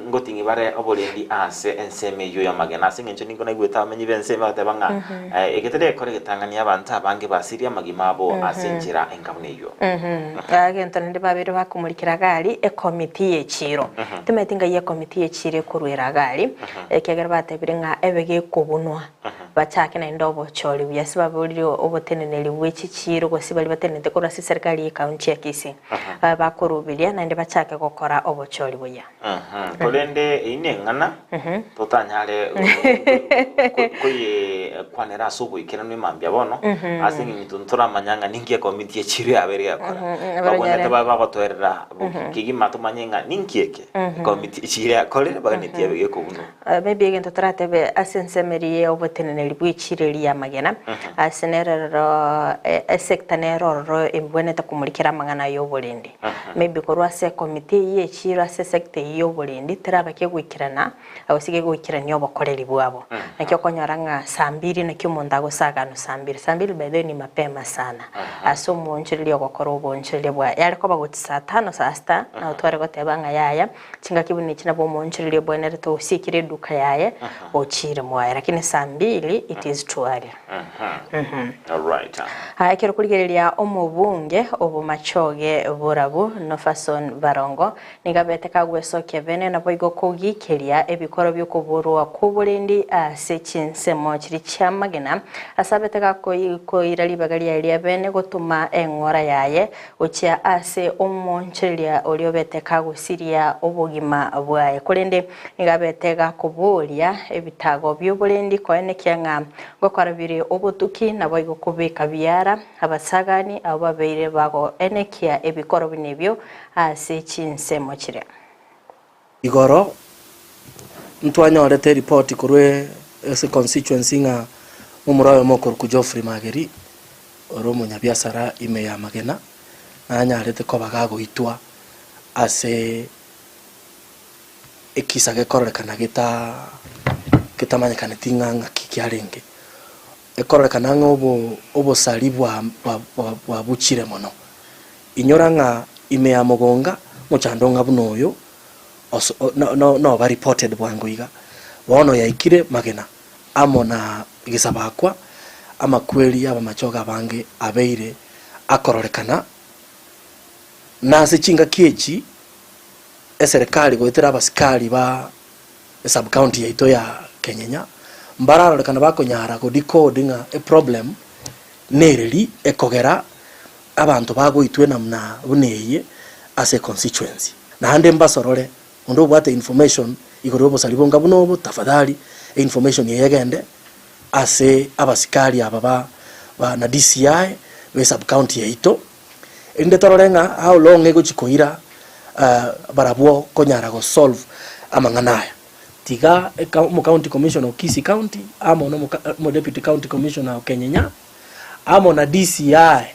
Speaker 3: ngoting'i bare oborendi ase ensemo eyio y'amagena. Ase eng'encho nigo naigwete abamenyi b'ense bagoteba ng'a Eke tari ekora egetang'ani abanto abange basirie amagima abo ase enchera enga buna eyio.
Speaker 2: Egento naende babeire bakomorikera gari ekomiti y'echiiro. Timanyeti ngai ekomiti y'echiiro ekorwera gari, ekiagera batebire ng'a ebe gekobunwa bachake naende obochori buya ase baborire oboteneneri bwe chichiiro gose baria batenenete korwa ase eserikari y'ecounty ya Kisii. Babe bakorubiria naende bachake gokora obochori buya.
Speaker 3: Korende eyio neng'ana totanyare koyekwanera ase oboikeranu emambia bono, ase eng'encho ntoramanya ng'a ninki ekomiti echiro yabeire egekora. Babwenerete babe bagotoerera kegima tomanye ng'a ninki eke ekomiti echiro yakorire baganetie ebe gekobunwa.
Speaker 2: Maybe egento toratebe ase ensemo eria ya oboteneneri bwe echiro eria y'amagena, ase nere ororo esector nere ororo ebwenerete komorikera amang'ana aya oborendi. Maybe korwa ase ecommittee eyio y'echiro ase esector eyio y'oborendi teraba kegoikerana gose kegoikerania obokoreri bwabo. Naki okonyora ng'a saa mbiri naki omonto agosaganwa saa mbiri. Saa mbiri by the way ni mapema sana ase omoonchoreria ogokora oboonchoreria bwaye. Yare koba gochia saa tano saa sita nabo tware goteba ng'a yaya chingaki buna echi nabo omoonchoreria obwenerete osiekire eduka yaye ochire mwaye lakini saa mbili it is too early.
Speaker 3: Alright.
Speaker 2: Aa ekero okorigereria omobunge obomachoge borabu Nofason Barongo nigo abete kagwesokia bene naboigo kogikeria ebikoro biokoborwa kw'oborendi ase chinsemo chiria chiamagena ase abete gakoira ribaga riaye ria bene gotoma eng'ora yaye gochia ase omonchoreria oria obete kagosiria obogima bwaye korende nigo abete gakoboria ebitago bi'oborendi koenekia ng'a Ngokora bire obotuki, naboigo kobeka biara abasagani abwo babeire bagoenekia ebikoro buna ebio ase chinsemo chiria.
Speaker 11: Igoro ntwanyorete eripoti korwa ase constituency ng'a momura oyomo okorokwa Geoffrey Mageri ore omonyabiasara ime ya Magena nanyarete koba gagoitwa ase Ekisa gekororekana geta getamanyekaneti ng'a ng'aki kiarenge, ekororekana ng'a obo obosari bwa bwa bwa bwabuchire mono. Inyora ng'a ime ya mogonga mochando ng'a buna oyo oso no no noba reported bwango iga. Bono yaikire magena amo na gesabakwa, amakweri y'abamachoge abange abeire akororekana. Na ase chingaki echi eserekari goetera abasikari ba esub-county yaito ya Kenyenya mbararorekana bakonyara go decode ng'a eproblem nereri ekogera abanto bagoitwa enamna buna eye ase econstituency. Naende mbasorore onde obwate information igoro yobosari bonga buna obo tafadhali einformation eye egende ase abasikari aba ba ba na DCI be esub-county yaito. Erinde torore ng'a how long egochi koira barabwo konyara go solve amang'ana aya. Tiga omo county commissioner o Kisii county amo na omo deputy county commissioner o Kenyenya amo na DCI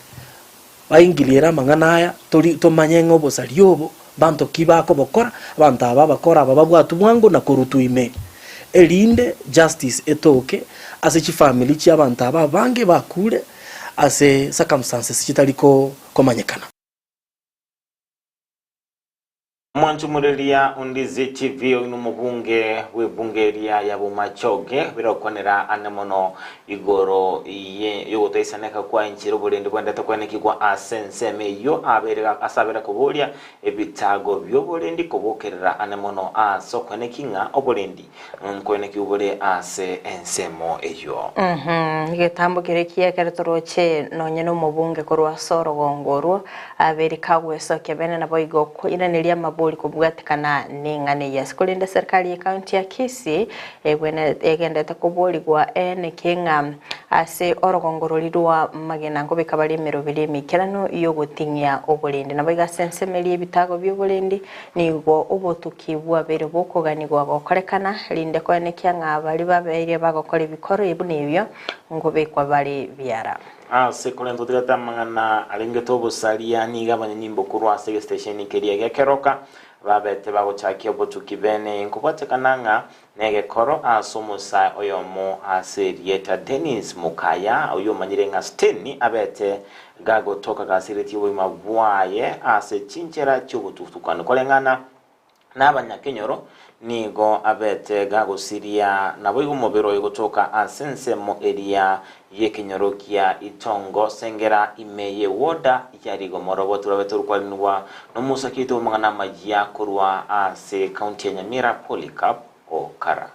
Speaker 11: baingiliere amang'ana aya tori tomanye ng'a obosaria obo mbanto ki bakobokora, abanto aba abakora aba babwatwe bwango na korutwa ime, erinde justice etoke ase chifamiri chia abanto aba abange bakure. ase circumstances chitari komanyekana.
Speaker 3: Omwanchumureria Ondizi TV oino omobunge bw'ebunge eria ya Bomachoge birokwanera ane mono igoro ye yogotaisaneka kwa enchera oborendi bwendete kwenekigwa ase ensemo eyio abere ase abere koboria ebitago bioborendi kobokerera ane mono ase okweneki ng'a oborendi Nkoeneki bore ase ensemo eyio.
Speaker 2: Egetambo keria ekiya ekero toroche nonye nomobunge korwa ase orogongo orwo, abeire kagwesokia bene naboigo koiraneria amabori kobwatekana neng'ana eyio. Ase korende serikali ye county ya Kisii egenderete koborigwa eenekie ng'a ase orogongo roria rwa magena nkobeka bare emeroberi emeikeranu yogoting'ia oborendi. Naboigo ase ensemo eria ebitago bioborendi Nigo obotuki bwabeire bokoganigwa gokorekana, rinde koenekia ng'a baria babeire bagokora ebikoro buna ebio nkobekwa bare biara.
Speaker 3: Ase korenta otigate amang'ana arengete obosaria, nigo abanyanyimbo korwa ase egesitesheni keria gia Keroka babete bagochakia obotuki bene nkobwatekana ng'a negekoro ase omosae oyomo ase erieta Dennis Mukaya oyio omanyire ng'a Stanley abete gagotoka gasiretie obogima bwaye ase chinchera chi'obotutukanu. Koreng'ana nabanyakenyoro nigo abete gagosiria naboigo omobere oye gotoka ase ensemo eria y'ekenyoro kia Itongo Sengera ime y'ewoda ya Rigomoro. Botura bete orokwarinigwa nomosaki oito bw'amang'ana amayia korwa ase county ya Nyamira Polycarp Okara.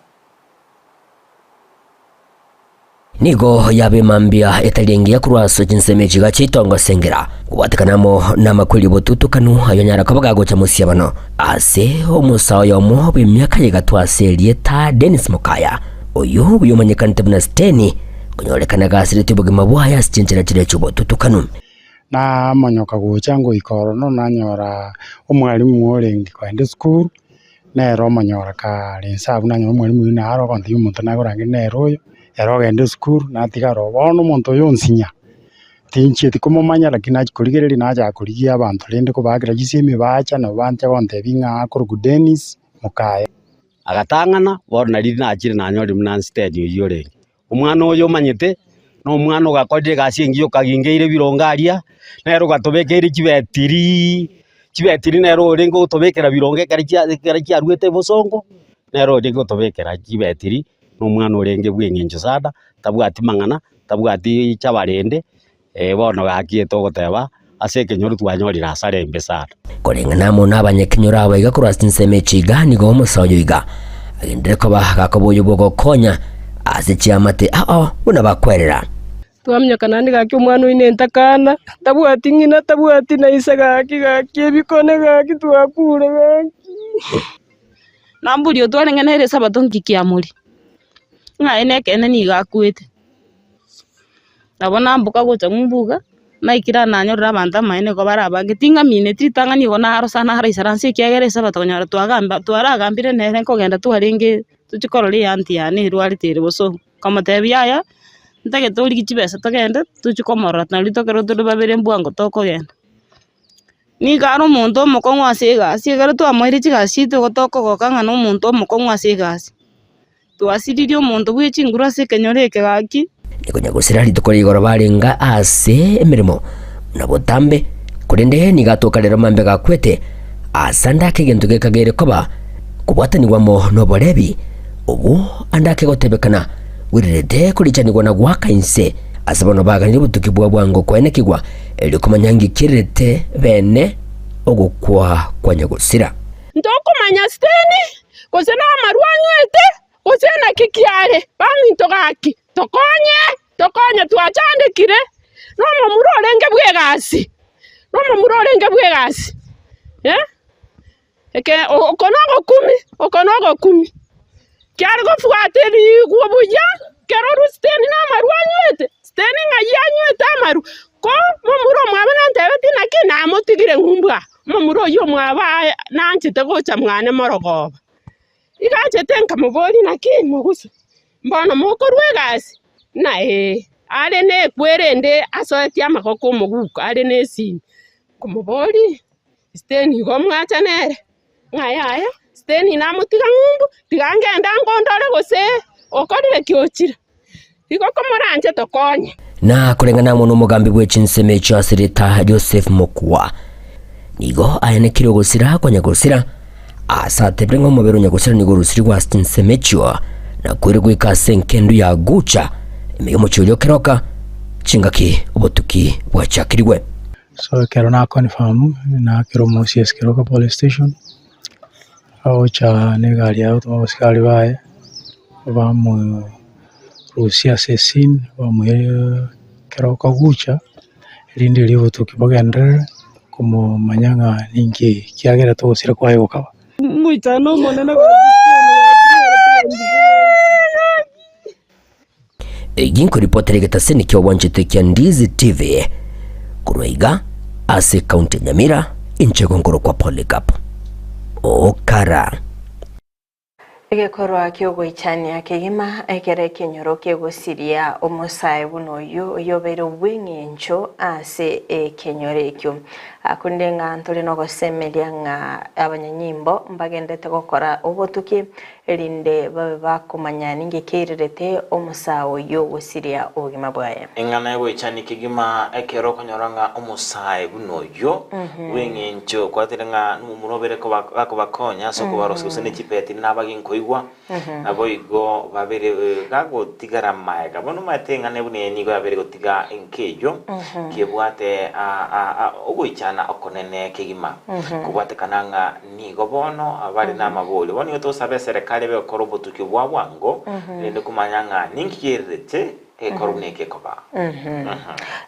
Speaker 4: Nigo yaba emambia etari engiya korwa ase chinsemo echi iga chiaitongo ase engira, kobwatekana amo namakweri obotutukanu ayonyara koba gagocha mosiabano ase omosa oyomo bw'emiaka y'egatwa ase erieta Dennis Mokaya, oyio buya omanyekanete buna Steny, konyorekana gasiretie obogima bwaye ase chinchera chiria chi'obotutukanu.
Speaker 12: Namonyoka gocha ngoika ororo nanyora omwalimu orenge kogenda esukuru, nere omonyora kare inse abwo nanyora omwalimu oyio naro ogontebia omonto nakorangeria nere oyo, ere ogenda esukuru natigara oo. Bono omonto oyo onsinya, tinchieti komomanya lakini nachia korigereria nachaka korigia abanto rende kobaakera chisemi bacha nabo bancha gontebia ng'a akorokwa Dennis Mokaya.
Speaker 13: Agatang'ana, bono nari nachire nanyorire buna nsiteni oyio orenge. Omwana oyo omanyete, na omwana ogakorire egasi engiya okagingeire ebirongo aria, nere ogatobekeire chibetiri, chibetiri nere orenge gotobekera birongo ekero chia ekero chiaruete bosongo, nere orenge gotobekera chibetiri, na omwana orenge bw'eng'encho sana, tabwati mang'ana, tabwati chabarende, bono gaki togoteba ase ekenyoro twanyorire asara embe sana.
Speaker 4: Koreng'ana amo nabanyakenyoro aba iga korwa ase chinsemo echi iga nigo omosa oyo iga agenderere koba gakoba oyo bw'ogokonya ase chiamate ao buna bakwerera.
Speaker 14: Twaminyokana naende gaki omwana oino entakana, tabwati ng'ina tabwati na ise gaki gaki ebikone gaki twakure gaki.
Speaker 15: Nambori otwarenge nere esabato nki kiamori, ng'a aye nekeene nigo akwete. Nabo namboka gocha ng'umbu iga, naikire aa nanyorire abanto amaene nigo bare abange, ting'amineti ritang'ani igo narosa naraisaransa ekiagera esabato konyora twagamba twaragambire nere nkogenda twarenge tochie korora eanti yane erwarete ere bosongo. Nkamotebia yaya, ntagete origie chibesa togende tochie komorora nari tokero tore babere mbwango tokogenda. Nigo are omonto omokong'u ase egasi, ekero twamoeire chigasi chiaito igo tokogoka ng'a na omonto omokong'u ase egasi. Twasiririe omonto bwe chinguru ase ekenyoro eke gaki.
Speaker 4: Nigo nyagosira rituko rigoro barenge ase emeremo buna botambe, korende nigo atoka rero mambia gakwete, ase ande ake egento gekagere koba kobwatanigwa amo noborebi, obwo ande ake gotebekana bwererete korichanigwa na goaka inse, ase bono baganirie obotuki bwa bwango koenekigwa, erio komanya ng'ikiererete bene. ogokwa kwa nyagosira.
Speaker 14: Ntokomanya siteni, gose namarwa anywete, gose naki kiare, baminto gaki, tokonye, tokonye twachandekire, nomomura orenge bw'egasi, nomomura orenge bw'egasi eh. Eke oko nogokumi, oko nogokumi, kiare gobwata ebigwa buya, kero orwa siteni namarwa anywete, siteni ng'ai anywete amarwa, ko momura omwabo nantebeti naki namotigire ng'umbu aa, omomura oyio omwabo aye nanchete gocha mwane morogoba. Iga anchete nkamoboria naki mogusu, mbono mokorwa egasi? Ng'a ee, are nekwe erende asoetie amagoko omoguko are na esimi, nkomoboria. Siteni igo omwacha nere, ng'a yaya, siteni namotiga ng'umbu, tiga ngende ango ndore gose okorire ki ochire. Igo komoranche tokonye.
Speaker 4: Na koreng'ana amo nomogambi bwe chinsemo echio ase rieta Joseph Mokua, nigo ayanekire ogosira kwa nyagosira, ase atebire ng'a omobere o nyagosira nigo orusirigwe ase chinsemo echio, na koirwe goika ase enkendu ya Gucha, ime y'omochie oria o Keroka, chingaki obotuki bwachakirigwe.
Speaker 16: So ekero na confirm nakera omosia Keroka police station, agocha na egari yaye gotoma abasikari baye, bamorusia ase escene, bamoira Keroka gocha, erinde erio obotuki bogenderere komomanya ng'a ninki kiagerete ogosira kwaye gokaba.
Speaker 14: Omoichano omonene.
Speaker 4: Eyio nkoripotera egetaseni ki'obwanchete kia Ndizi TV korwa iga ase ekaunti ya Nyamira, inche nkorokwa Polycarp Okara.
Speaker 2: Egekorwa ki'ogoichania kegima ekero ekenyoro kegosiria omosae buna oyio oyobeire bw'eng'encho ase ekenyoro ekio. Akunde ng'a ntore nogosemeria ng'a abanyanyimbo mbagendete gokora obotuki Erinde babe bakomanya ninki keirerete omosae oyio gosiria obogima bwaye.
Speaker 3: Eng'ana egoichania kegima ekero okonyora ng'a omosae buna oyio bw'eng'encho kwatire ng'a nomomura obere gakobakonya ase okobarosia gose ne chipeti nabage nkoigwa, naboigo babere gagotigara maega. Bono omanyete eng'ana buna eye nigo yabere gotiga enka eyio kebwate ogoichana okonene kegima kobwatekana ng'a Nigo bono bare namaborio. Bono nigo togosabe eserekari ebe gokora obotuki bwa bwango, erinde komanya ng'a ninki keirerete egekorwa buna eke ekoba.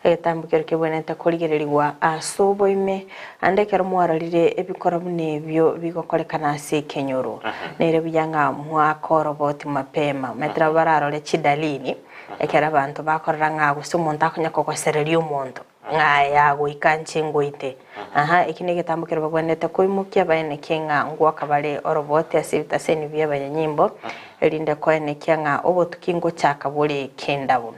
Speaker 2: Egetambo keria kebwenerete korigererigwa ase oboime, naende ekero mwarorire ebikora buna ebio bigokorekana ase ekenyoro, nere buya ng'a mwake oroboti mapema. Omanyete nabo bararore chidalili, ekero abanto bakorora ng'a gose omonto akonya kogosereria omonto. Ng'a yagoika inche ngoite. Aha, eki negetambo keria bagwenerete koimokia baenekie ng'a ngwoka bare orobote ase ebitaseni bi'abanyanyimbo, erinde koenekia ng'a obotuki ngochaka bore kendabo.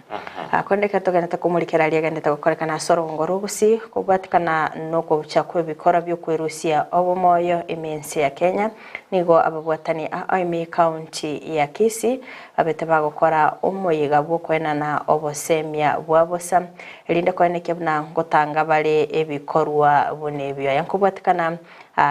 Speaker 2: Korende ekero togenderete komorikera aria agenderete gokorekana ase orogongo rw'obosii, kobwatikana nokobucha kw'ebikora bi'okwerusia obomoyo ime ense ya Kenya, nigo ababwatani aa ime y'ecounty ya Kisii babete bagokora omoyega bw'okoenana obosemia bwa bosa, Erinde koenekia buna ngotanga bare ebikorwa buna ebio. Aya nkobwatekana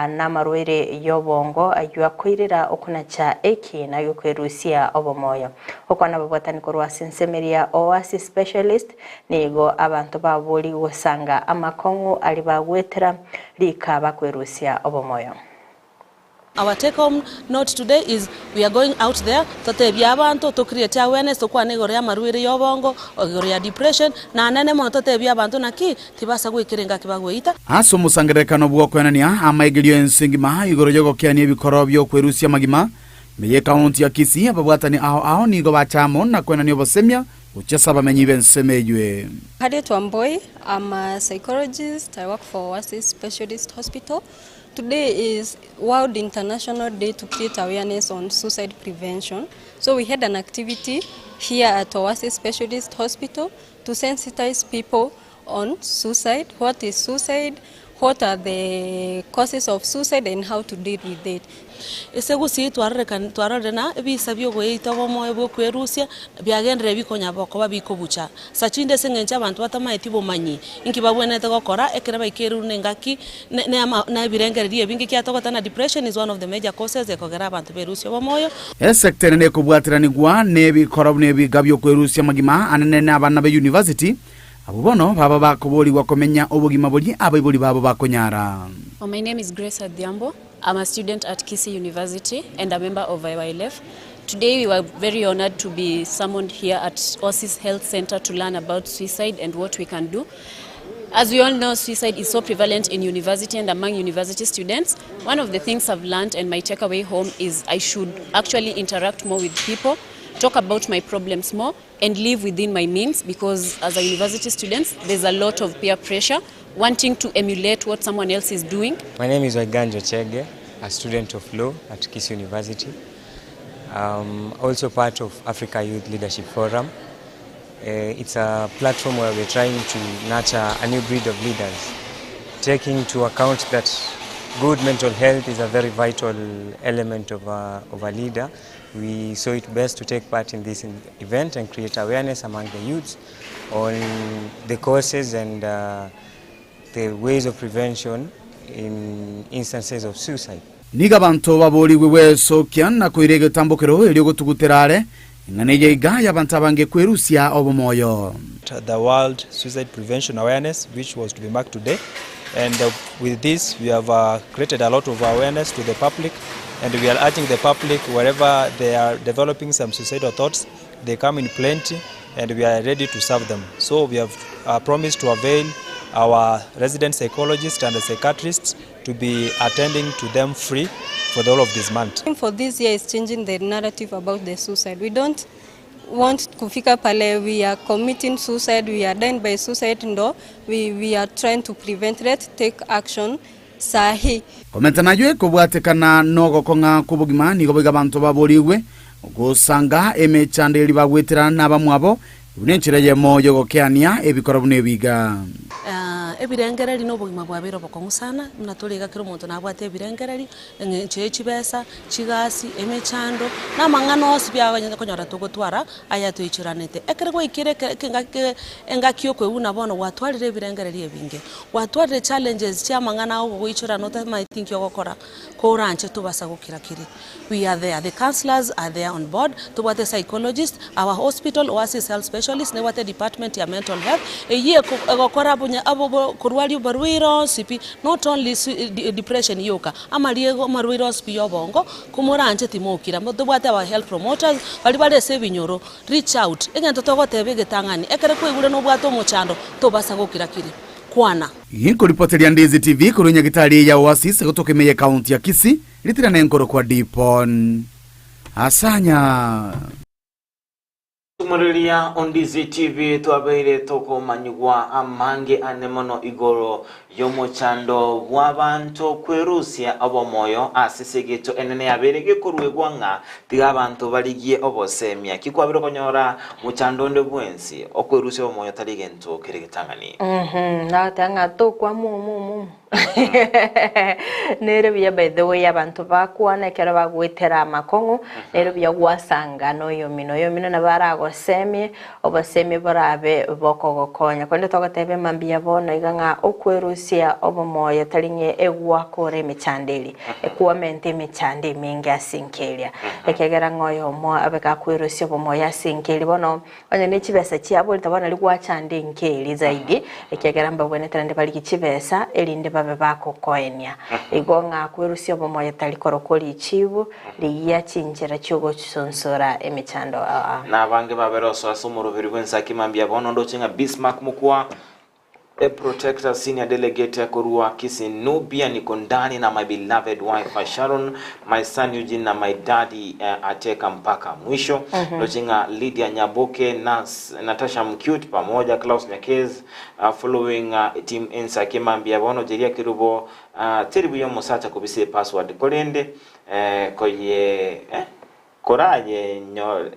Speaker 2: namarwaire y'obongo ayio akoirera okonacha ekiina gi'okwerusia obomoyo. Okwana ababwatani korwa ase ensemo eria Oasis Specialist nigo abanto baborigwe gosanga amakong'u aria bagwetera rika bakwerusia obomoyo.
Speaker 17: Our take home note today is we are going out there totebie abanto to create awareness tokwane igoro ya amarwaire ya obongo, igoro ya depression, na anene mono totebie abanto naki tibasa goikera engaki bagoeita.
Speaker 18: Ase omosangererekano bw'okoenania amaigerio ense engima igoro y'ogokeania ebikoro bi'okwerusia amagima ime y'ekaunti ya Kisii, ababwatani ao ao nigo bacha amo na koenania obosemia gochia ase abamenyi b'ensemo eywe.
Speaker 19: Harriet Wamboi, I'm a psychologist, I work for Oasis Specialist Hospital. Today is World International Day to create awareness on suicide prevention. So we had an activity here at Oasis Specialist Hospital to sensitize people on suicide, what is suicide, what are the causes of suicide and how to deal with it.
Speaker 17: Ase gusii twarorire na ebisa bi'ogoeita obomoyo bw'okwerusia biagenderire bikonya koba bikobucha. Ase chinde ase engencho abanto batamaeti obomanyi inki babwenerete gokora ekero baikeirwe nengaki na ebirengererio ebinge ekiagera togoteba ng'a depression is one of the major causes ekogera abanto berusie obomoyo.
Speaker 18: Esecta ere nekobwateranigwa nebikoro buna ebiga bi'okwerusia amagima anene na abana be university. Abwo bono baba bakoborigwa komenya obogima boria abaibori babo bakonyara.
Speaker 20: My name is Grace Adhiambo. I'm a student at Kisii University and a member of IYLF. Today we were very honored to be summoned here at Oasis Health Center to learn about suicide and what we can do. As we all know, suicide is so prevalent in university and among university students. One of the things I've learned and my takeaway home is I should actually interact more with people, talk about my problems more, and live within my means because as a university student, there's a lot of peer pressure, wanting to emulate what someone else is doing.
Speaker 21: My name is Waiganjo Chege, a student of law at Kisii University. Um, also part of Africa Youth Leadership Forum. Uh, it's a platform where we're trying to nurture a new breed of leaders, taking into account that good mental health is a very vital element of a, of a leader. We saw it best to take part in this event and create awareness among the youths on the causes and uh, the ways of prevention in instances of suicide.
Speaker 18: Nigo abanto baboorigwe gwesokia na koira egetambokero erio gotugutera are, ing'ana eye iga y'abanto abange kwerusia obomoyo.
Speaker 22: The World Suicide Prevention Awareness which was to be marked today and with this we have uh, created a lot of awareness to the public and we are urging the public wherever they are developing some suicidal thoughts they come in plenty and we are ready to serve them. So we have uh, promised to avail our resident psychologists and psychiatrists to be attending to them free for the whole of this month.
Speaker 19: For this year is changing the narrative about the suicide. We don't want kufika pale we are committing suicide, we are dying by suicide, ndo we, we are trying to prevent it, take action sahi.
Speaker 18: Komenta nayio ekobwatekana nogokong'a kw'obogima nigo boigo abanto baborigwe gosanga emechando eria bagwetera nabamwabo, buna enchera eyemo y'ogokeania ebikora buna ebiga.
Speaker 17: Ebirengereri na obogima bwabeire obokong'u sana, buna tore iga kera omonto nabwate ebirengereri, eng'encho ye chibesa, chigasi, emechando, na amang'ana onsi pi aganyete konyora togotwara aya toichoranete. Ekero gwaikire eke ekengaki engaki yokoiguna bono gwatwarire ebirengereri ebinge, gwatwarire challenges chia amang'ana agogoichorana otamaeti nki ogokora, koranche tobasa gokira kiri. We are there, the counsellors are there on board, tobwate psychologist, our hospital Oasis Health Specialist nebwate department ya mental health, eyio egokora bonya korwaria oborwaire onsi pi, not only depression yoka, amariego amarwaire onsi pi ya obongo, komoranche timokira. Tobwate our health promoters, baria bare ase ebinyoro, reach out, egento togoteba egetang'ani, ekero kwaigure nobwate omochando, tobasa gokira kiri, kwana.
Speaker 18: Ginkoripoteria Ndizi TV korwa Nyagitari ya Oasis gotoka ime y'Ekaunti ya Kisii, Ritirana enkorokwa Dipon. Asanya.
Speaker 3: Tumoriria Ondizi TV twabeire tokomanyigwa amange ane mono igoro y'omochando bw'abanto kwerusia obomoyo ase esegeto enene yabeire gekoruegwa ng'a tiga abanto barigie obosemia. Ki kwabire konyora mochando onde bwensi, okwerusia obomoyo tari gento kere getang'ani.
Speaker 2: Nagoteba ng'a tokwa mumumu. Nere buya by the way abanto bakwana ekero bagoetera amakong'u nere buya gwasanga noyomino oyomino nabo aragosemie obosemia borabe bokogokonya korende togoteba emambia bono iga ng'a okwerusia obomoyo tari ng'e egwakora emechando eria ekwomenta emechando emenge ase enka eria ekiagera ng'a oyomo abe gakwerusia obomoyo ase enka eria bono Onye ne chibesa chiaborete bono nario gwachanda enka eria zaidi, ekiagera mbabwenerete naende barigie chibesa, erinde babe bagokoenia. Igo ng'a kwerusia obomoyo tari korokwo richibu, rigia chinchera chi'ogosonsora emechando aa.
Speaker 3: Na abange babere osoa ase omoroberi bw'ensaki mambia bono ndoche ng'a Bismark Mokua A protector senior delegate korwa Kisii Nubia niko ndani na my beloved wife Sharon, my son Eugene na my daddy eh, ateka mpaka mwisho ndoche ng'a Lydia Nyaboke Nas, Natasha Mcute pamoja Klaus Nyakez uh, following uh, team Ensaki mambia bono Jeria Kirubo uh, teri buya omosacha kobisa epassword korende eh, koye eh, Korayenyore,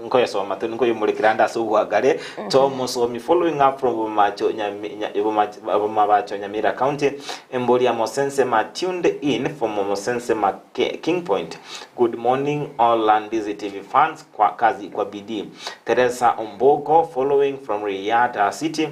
Speaker 3: nkoyesoma to nkoyemorekera ande ase obwagare, tomosomi following up from Bomacho Nyami, Nya, Bomacho, Bomabacho Nyamira County, Emboria Mosensema tuned in from Mosensema King Point. Good morning all Landizi TV fans, kwa kazi kwa bidii. Teresa Ombogo following from Riyadh City.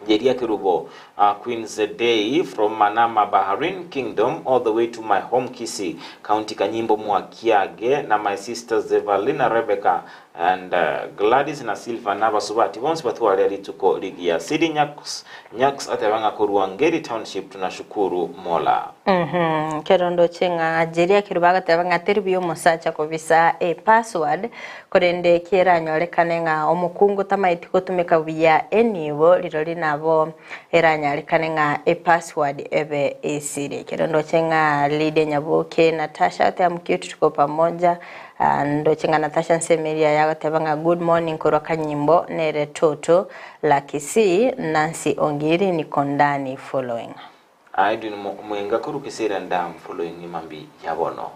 Speaker 3: Jeria Kerubo, Queen's Day from Manama Bahrain Kingdom all the way to my home Kisii County Kanyimbo Mwakiage na my sisters Evalina Rebecca and Gladys na Silver na abasubati bonsi batware rituko rigiya Sidi Nyaks Nyaks ateba ng'a korwa Ngeri Township tunashukuru Mola.
Speaker 2: Mhm, Ekero ndoche ng'a Jeria ekero bagateba ng'a teri buya omosacha kobisa epassword, korende keranyorekane ng'a omokungu tamaeti gotumeka buya enibo, rirorio nabo eranyarekane ng'a epassword ebe esire. Ekero ndoche ng'a Lydia Nyaboke, Natasha ate am cute tuko pamoja, ah, ndoche ng'a Natasha Nsemeria yagoteba ng'a good morning korwa Kanyimbo, nere Toto, Lucky C, Nancy Ongiri niko ndani following.
Speaker 3: Edwin Mwenga korwa Kiserian Dam following emambi ya bono.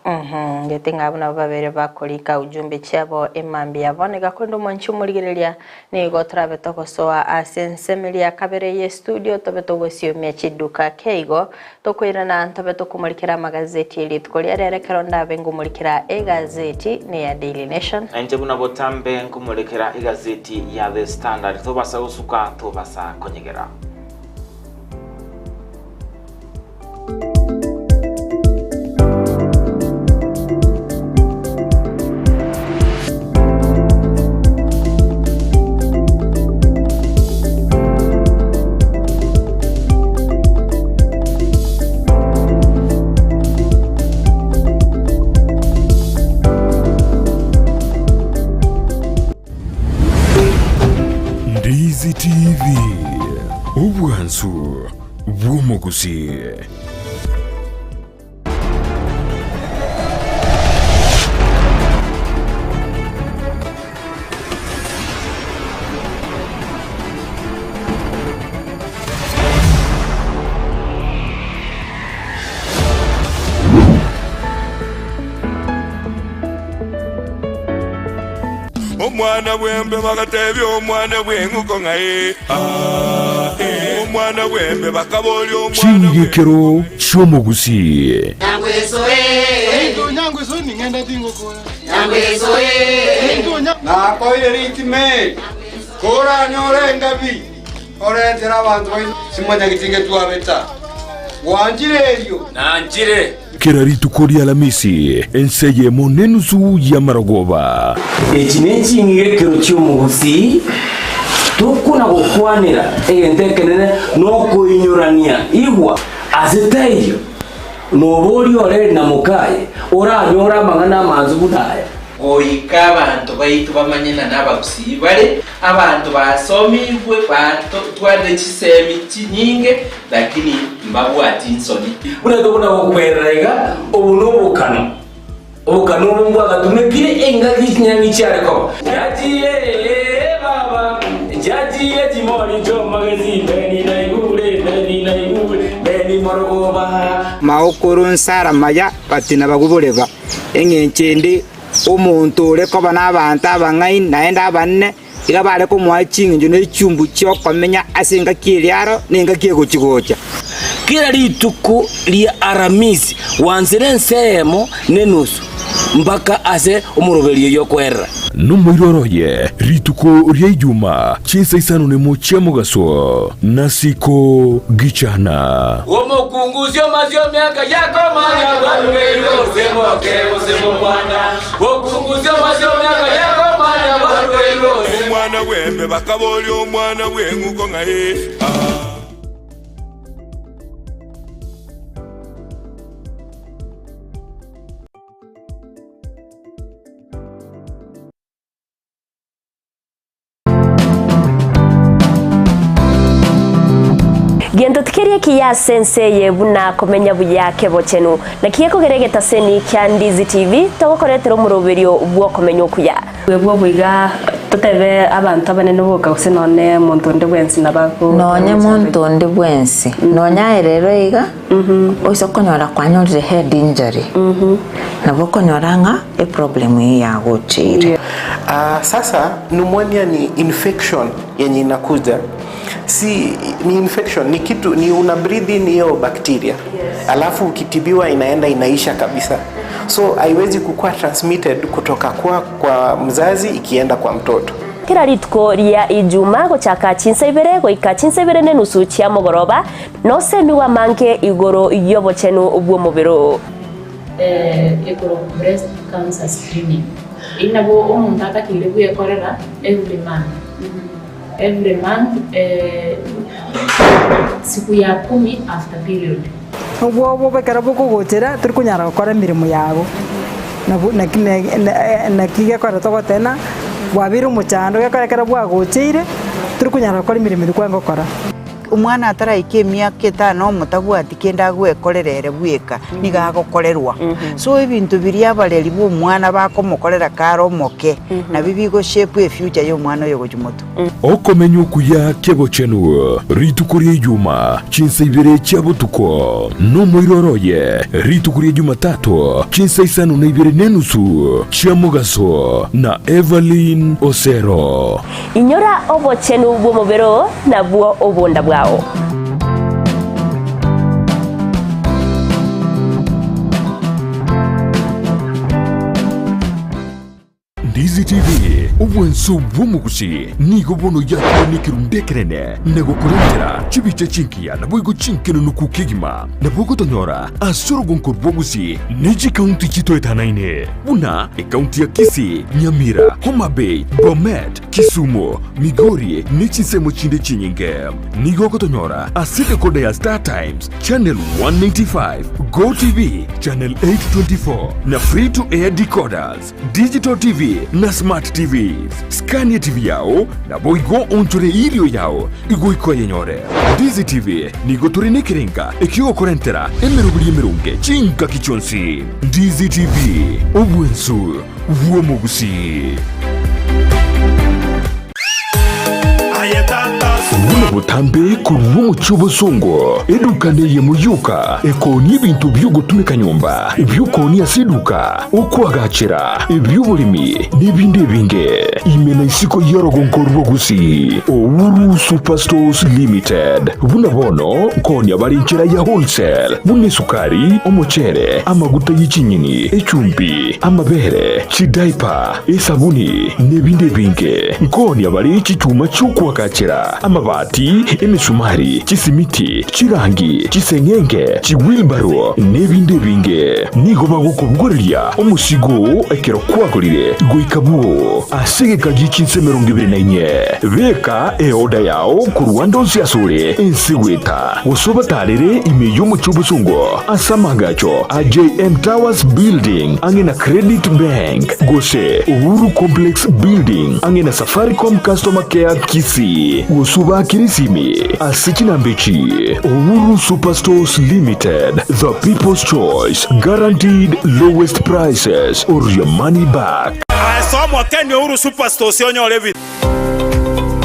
Speaker 2: Ngete ng'a abwo nabo babere bakorika ujumbe chiabo emambia ya bono. Iga korende omwanchi omorigereria nigo torabe togosoa ase ensemeri ya kabere ye studio tobe togosiomia chiduka keigo tokoirana ntobe tokomorikera amagazeti erituko ria rero ekero ndabe ngomorikera egazeti neya Daily Nation.
Speaker 3: Nainche buna botambe nkomorekera egazeti ya The Standard tobasa gosuka tobasa konyegera.
Speaker 1: Ndizi TV, obwansu bw'omogusi.
Speaker 5: Omwana bw'embe bagatebia omwana bw'eng'uko ng'a ee, aa, ee. Omwana bw'embe bakaboria omwana
Speaker 1: Ching'igekero chi'omogusii.
Speaker 23: Nakoire ritime, koranyore engabi, orentere abanto baino simanyageti ngetwabeta. Gwanchire erio?
Speaker 6: Nanchire.
Speaker 1: Kera rituko ri'Alamisi, ense eyemo nenusu y'amarogoba.
Speaker 24: Echi neching'igekero chi'omogusii, tokona gokwanera egento ekenene nokoinyorania. Igwa, ase taiyo noboria oreri na mokaye oranyore amang'ana amansu buna aya.
Speaker 25: Goika abanto baito bamanye ng'a nabagusii bare, abanto basomigwe, batwarire chisemi chinyinge, lakini mbabwati nsoni.
Speaker 24: Buna tokona gokwerera iga, obo nobokano, obokano obo mbwagatumekire engaki chinyang'i chiare koba. Njachiire baba, njachiire chimori chi'omogesi, Beni naigure, Beni naigure, Beni morogoba.
Speaker 26: Maokoro nsara maya batina baguboreba, Engencho ende, omonto ore koba nabaanto abang'aini naende abanene, iga bare komoa ching'encho ne chiumbu chi'okomenya ase engaki eria aro na engaki egochi-gocha.
Speaker 24: Kera rituko ria Aramisi gwansire ense eyemo nenusu mpaka ase omoroberio y'okwerera.
Speaker 1: Nomoiroro oye rituko ria Ijuma chinsa isano nemo chia mogaso, nasiko gichana.
Speaker 24: Omokungusia omasie emiaka yakomanya bwarugeirwe gose moke gose mokwana. Okungusia omasie emiaka yakomanya bwarugeirwe gose.
Speaker 5: Omwana bw'embe bakaboria omwana bw'eng'uko ng'a ee, aa.
Speaker 27: Gento tikeri ekiya ase ense eye buna komenya buya kebochenu. Naki gekogera egetaseni kia Ndizi TV togokoretera omoroberio bw'okomenya okuya.
Speaker 28: Bwebwo boiga totebe abanto abanene boka gose nonye monto onde bwensi nabo ago
Speaker 29: Nonye monto onde bwensi, nonye aye rero iga, oise okonyora kwanyorire head injury, nabo okonyora ng'a eproblem eyio yagocheire.
Speaker 30: Sasa pneumonia ni infection yenye inakuja si ni infection ni kitu ni una breathe in hiyo bacteria alafu ukitibiwa inaenda inaisha kabisa so haiwezi kukuwa transmitted kutoka kwa, kwa mzazi ikienda kwa mtoto.
Speaker 27: kera rituko ria Ijuma gochaka chinsa ibere goika chinsa ibere nenusu chia mogoroba, nosemigwe amange igoro y'obochenu bw'omobere oo.
Speaker 7: Ekorokwa breast cancer screening. Eyio nabo omonto atakeire bwekorera every month, every month siku ya kumi after period.
Speaker 8: Obwoba ekero bokogochera tori konyara gokora emeremo yago, nabo naki naki gekogera togoteba ng'a bwabeire omochando gekogera ekero bwagocheire tori konyara gokora emeremo eria kwarenge gokora.
Speaker 9: Omwana ataraika emiaka etano omotabwati kende agwekorera ere bweka, nigo agokorerwa. So ebinto biria abareri ba omwana bakomokorera kare omoke, nabio bigoshape efuture ya omwana oyo gochia motwe.
Speaker 1: Okomenya okuya kebochenu rituko ria Ijuma, chinsa ibere chia botuko, nomoiroro oye rituko ria Jumatato, chinsa isano na ibere nenusu chia mogaso, na Evelyn Osero.
Speaker 27: Inyora obochenu bw'omobere oo, nabwo obonda bwao.
Speaker 1: Ndizi TV, obwanso bw'omogusi, nigo bono yakire nekerundu ekenene na gokorentera chibicha chingiya naboigo chinkenenuku kegima. Nabo ogotonyora ase orogonko rw'ogusi ne chikaunti chitoetanaine buna ekaunti ya Kisii, Nyamira, Homa Bay, Bomet, Kisumu, Migori ne chinsemo chinde chinyinge. Nigo ogotonyora ase decoder ya Star Times, Channel 195, Go TV, Channel 824 na Free to Air decoders, Digital TV na Smart TVs. Skania TV yao naboigo onchore irio yao igoika oyenyore. Ndizi TV nigo tore nekerenga ekiogokorentera emeroberi emeronge chingaki chionsi. Ndizi TV, obwensu bw'omogusii. Buna botambe korwa omochie obosongo, eduka neyemo yoka ekoonia ebinto bi'ogotumeka nyomba, ebi'okoonia ase eduka, okoagachera, ebi'oboremi, na ebinde ebinge. Ime na isiko y'orogongo rwa Gusii, Uhuru Superstores Limited. Buna bono nkoonia bare enchera ya wholesale, buna esukari, omochere, amaguta ye chinyeni, echumbi, amabere, chidaipa, esabuni, na ebinde ebinge. Nkoonia bare chichuma chi'okoagachera, amabati, emesumari, chisimiti, chirangi, chiseng'enge, chiwheelbarrow, na ebinde ebinge. Nigo bagokobogoreria omosigo oo ekero kwagorire goika bwoo ase egeka gie chinsa 24. Beka eoda yao korwa ande onsi asore ense goeta, gose obatarere ime y'omochie obosongo ase amaagacho a JM Towers Building ang'e na Credit Bank, gose Uhuru Complex Building ang'e na Safaricom Customer Care Kisii, gose obaakere esimi ase chinamba echi, Uhuru Superstores Limited, the people's choice, guaranteed lowest prices or your money back.
Speaker 10: Ase omokeni Uhuru Superstores onyore ebinto.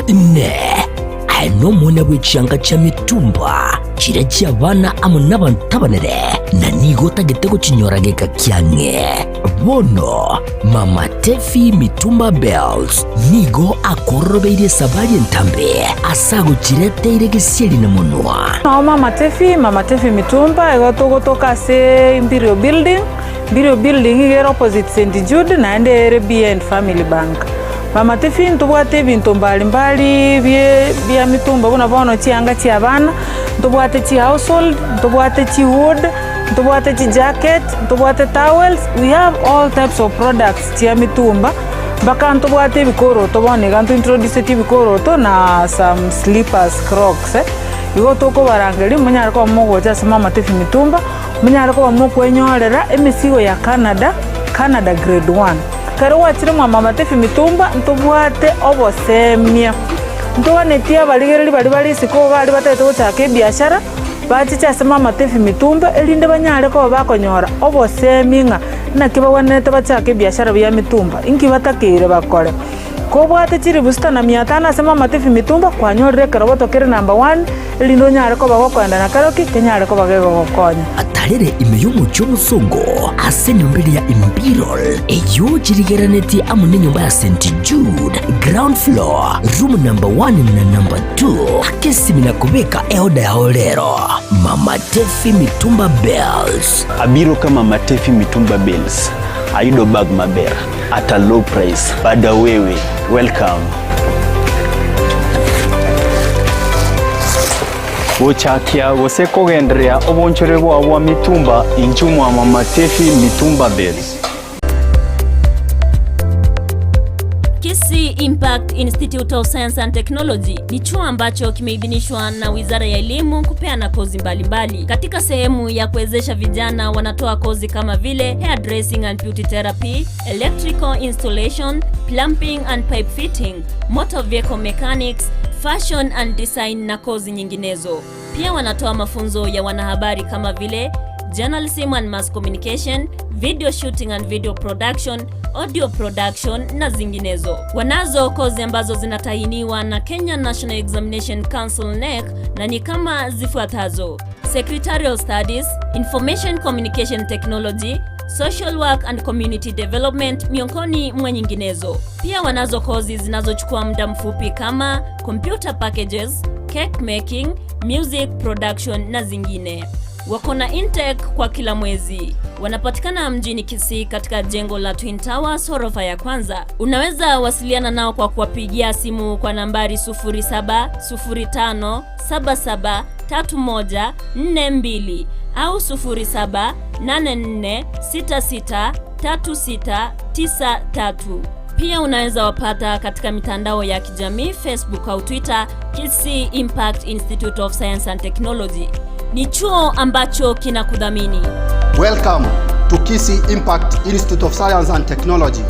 Speaker 4: Inee! Aye nomwana bwe chianga chia mitumba, chiria chi'abana amo nabanto abanene, na nigo otagete gochinyora geka kiang'e? Bono Mama Tefi Mitumba Bells nigo akororobeirie esabari entambe ase agochireteire gesieri na monwa.
Speaker 11: Nao Mama Tefi, Mama Tefi Mitumba, igo togotoka ase Imperial Building, Imperial Building iga ere opposite St Jude naende ere behind Family Bank. Mama Tefi ntobwate ebinto mbali mbali bie bia mitumba buna bono chianga chia abana, ntobwate chi household, ntobwate chi wood, Ntobwate chijacket, ntobwate towels, we have all types of products chia mitumba, mpaka ntobwate ebikoroto bono iga ntointroduceti ebikoroto na some slippers, crocs eh. Igo tokobarangeria monyare koba mogocha ase Mama Tefi Mitumba, monyare koba mokwenyorera emesigo ya Canada, Canada grade one. Ekero gwachire mwa Mama Tefi Mitumba, ntobwate obosemia, ntoganetie abarigereri baria bare isiko iga aria batagete gochaka ebiashara. Bachiche ase mamatebi mitumba, erinde banyare koba bakonyora obosemi ng'a naki bagwenerete bachake ebiashara bia mitumba, inki batakeire bakore. Kobwate chilifu sita na mia tano ase mamatebi mitumba, kwanyorire ekeroboto kere number one, erinde onyare koba gokoenda na keroki kenyare koba gegogokonya.
Speaker 4: Atarere ime y'omochie omosongo ase enyomba eria ya Imperial, eyio chirigereretie amo nenyomba ya St. Jude, ground floor, room number one na number 2 akesimi na kobeka eoda yao rero. Mama Tefi Mitumba Bells.
Speaker 12: Abiro ka Mama Tefi Mitumba Bales. Ayudo bag maber. at a low price. Bada wewe, welcome.
Speaker 13: Gochakia gose kogendereria obonchore bwao bwa mitumba inchuo mwa Mama Tefi Mitumba Bales.
Speaker 14: Kisii Impact Institute of Science and Technology ni chuo ambacho kimeidhinishwa na Wizara ya Elimu kupeana kozi mbalimbali. Katika sehemu ya kuwezesha vijana, wanatoa kozi kama vile hairdressing and beauty therapy, electrical installation, plumbing and pipe fitting, motor vehicle mechanics, fashion and design na kozi nyinginezo. Pia wanatoa mafunzo ya wanahabari kama vile journalism and mass communication, video shooting and video production, audio production na zinginezo. Wanazo kozi ambazo zinatahiniwa na Kenya National Examination Council KNEC na ni kama zifuatazo: Secretarial Studies, Information Communication Technology, Social Work and Community Development miongoni mwa nyinginezo. Pia wanazo kozi zinazochukua muda mfupi kama computer packages, cake making, music production na zingine. Wako na intake kwa kila mwezi. Wanapatikana mjini Kisii katika jengo la Twin Towers ghorofa ya kwanza. Unaweza wasiliana nao kwa kuwapigia simu kwa nambari 0705773142 au 0784663693. Pia unaweza wapata katika mitandao ya kijamii Facebook au Twitter, Kisii Impact Institute of Science and Technology. Ni chuo ambacho kinakudhamini.
Speaker 15: Welcome to Kisii Impact Institute of Science and Technology.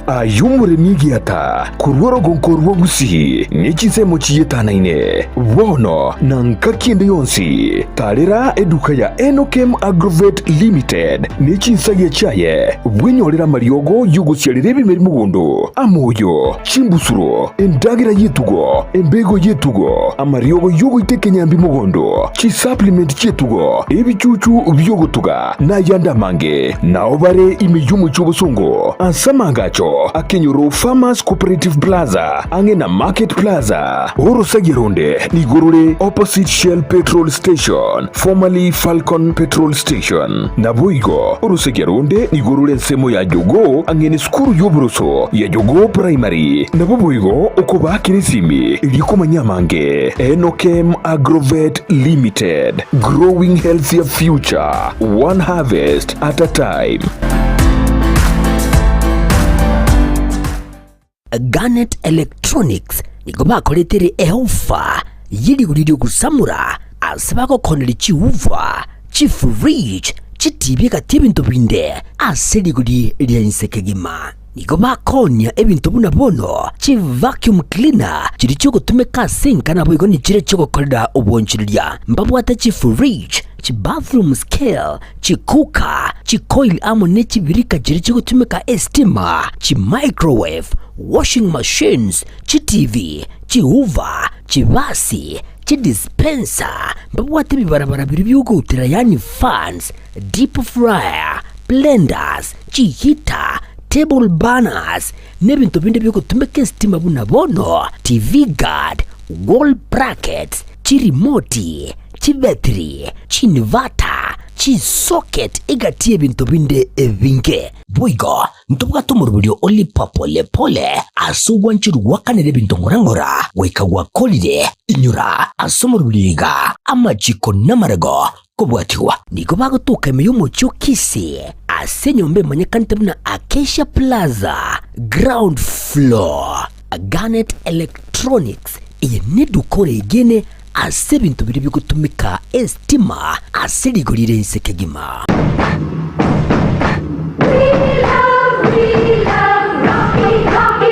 Speaker 1: Aye omoremi egiata korwa orogonko rwa Gusii ne chinsemo chiyetanaine, bono na nkaki ende yonsi, tarera eduka ya Enokem Agrovet Limited ne chinsagia chiaye, bwenyorere amariogo y'ogosiarera ebimeri mogondo, amoyo, chimbusuro, endagera y'etugo, embego y'etugo, amariogo y'ogoita ekenyambi mogondo, chisupplement chi'etugo, ebichuchu bi'ogotuga, na ayande amange. Nao bare ime y'omochie obosongo ase amaagacho akenyoro Farmers Cooperative Plaza ang'e na Market Plaza. Orosagia ronde nigo rore opposite Shell Petrol Station, formerly Falcon Petrol Station. Naboigo orosagia ronde nigo rore ensemo ya Jogoo ang'e nesukuru y'oboroso ya Jogoo Primary. Nabo boigo okobaakera esimi erio komanya amange. Enokem Agrovet Limited, growing healthier future, one harvest at a time.
Speaker 4: Garnet Electronics nigo bakoretere eofa ye rigori ri'ogosamora ase bagokoneria chiuva, chifridge, chitibi egati y'ebinto binde ase rigori ria inse kegima. Nigo bakoonia ebinto buna bono chivacuum cleaner chiria chiogotumeka ase enka naboigo nichiria chiogokorera obwanchereria. Mbabwate chifridge, chibathroom scale, chicooker, chicoil amo ne chibirika chiria chigotumeka estima, chimicrowave, washing machines, chitivi, chihoover, chibasi, chidispenser, mbabwate ebibarabara biria biogoutera yaani fans, deep fryer, blenders, chiheater, table burners, na ebinto binde biogotumeka estima buna bono TV guard, wall brackets, chirimoti, chibetiri, chinivata, chisocket egati y'ebinto binde ebinge. Boigo ntobwate omoroberio o lipa pole pole ase ogwancherwa gwakanera ebinto ng'ora ng'ora goika gwakorire. Inyora ase omoroberio iga amachiko namarego kobwatigwa. Nigo bagotoka ime y'omochie o Kisii ase enyomba emanyekanete buna Acacia Plaza, ground floor. Garnet Electronics, eye neduka oregene ase ebinto biria bigotumeka estima ase rigori rire inse kegima.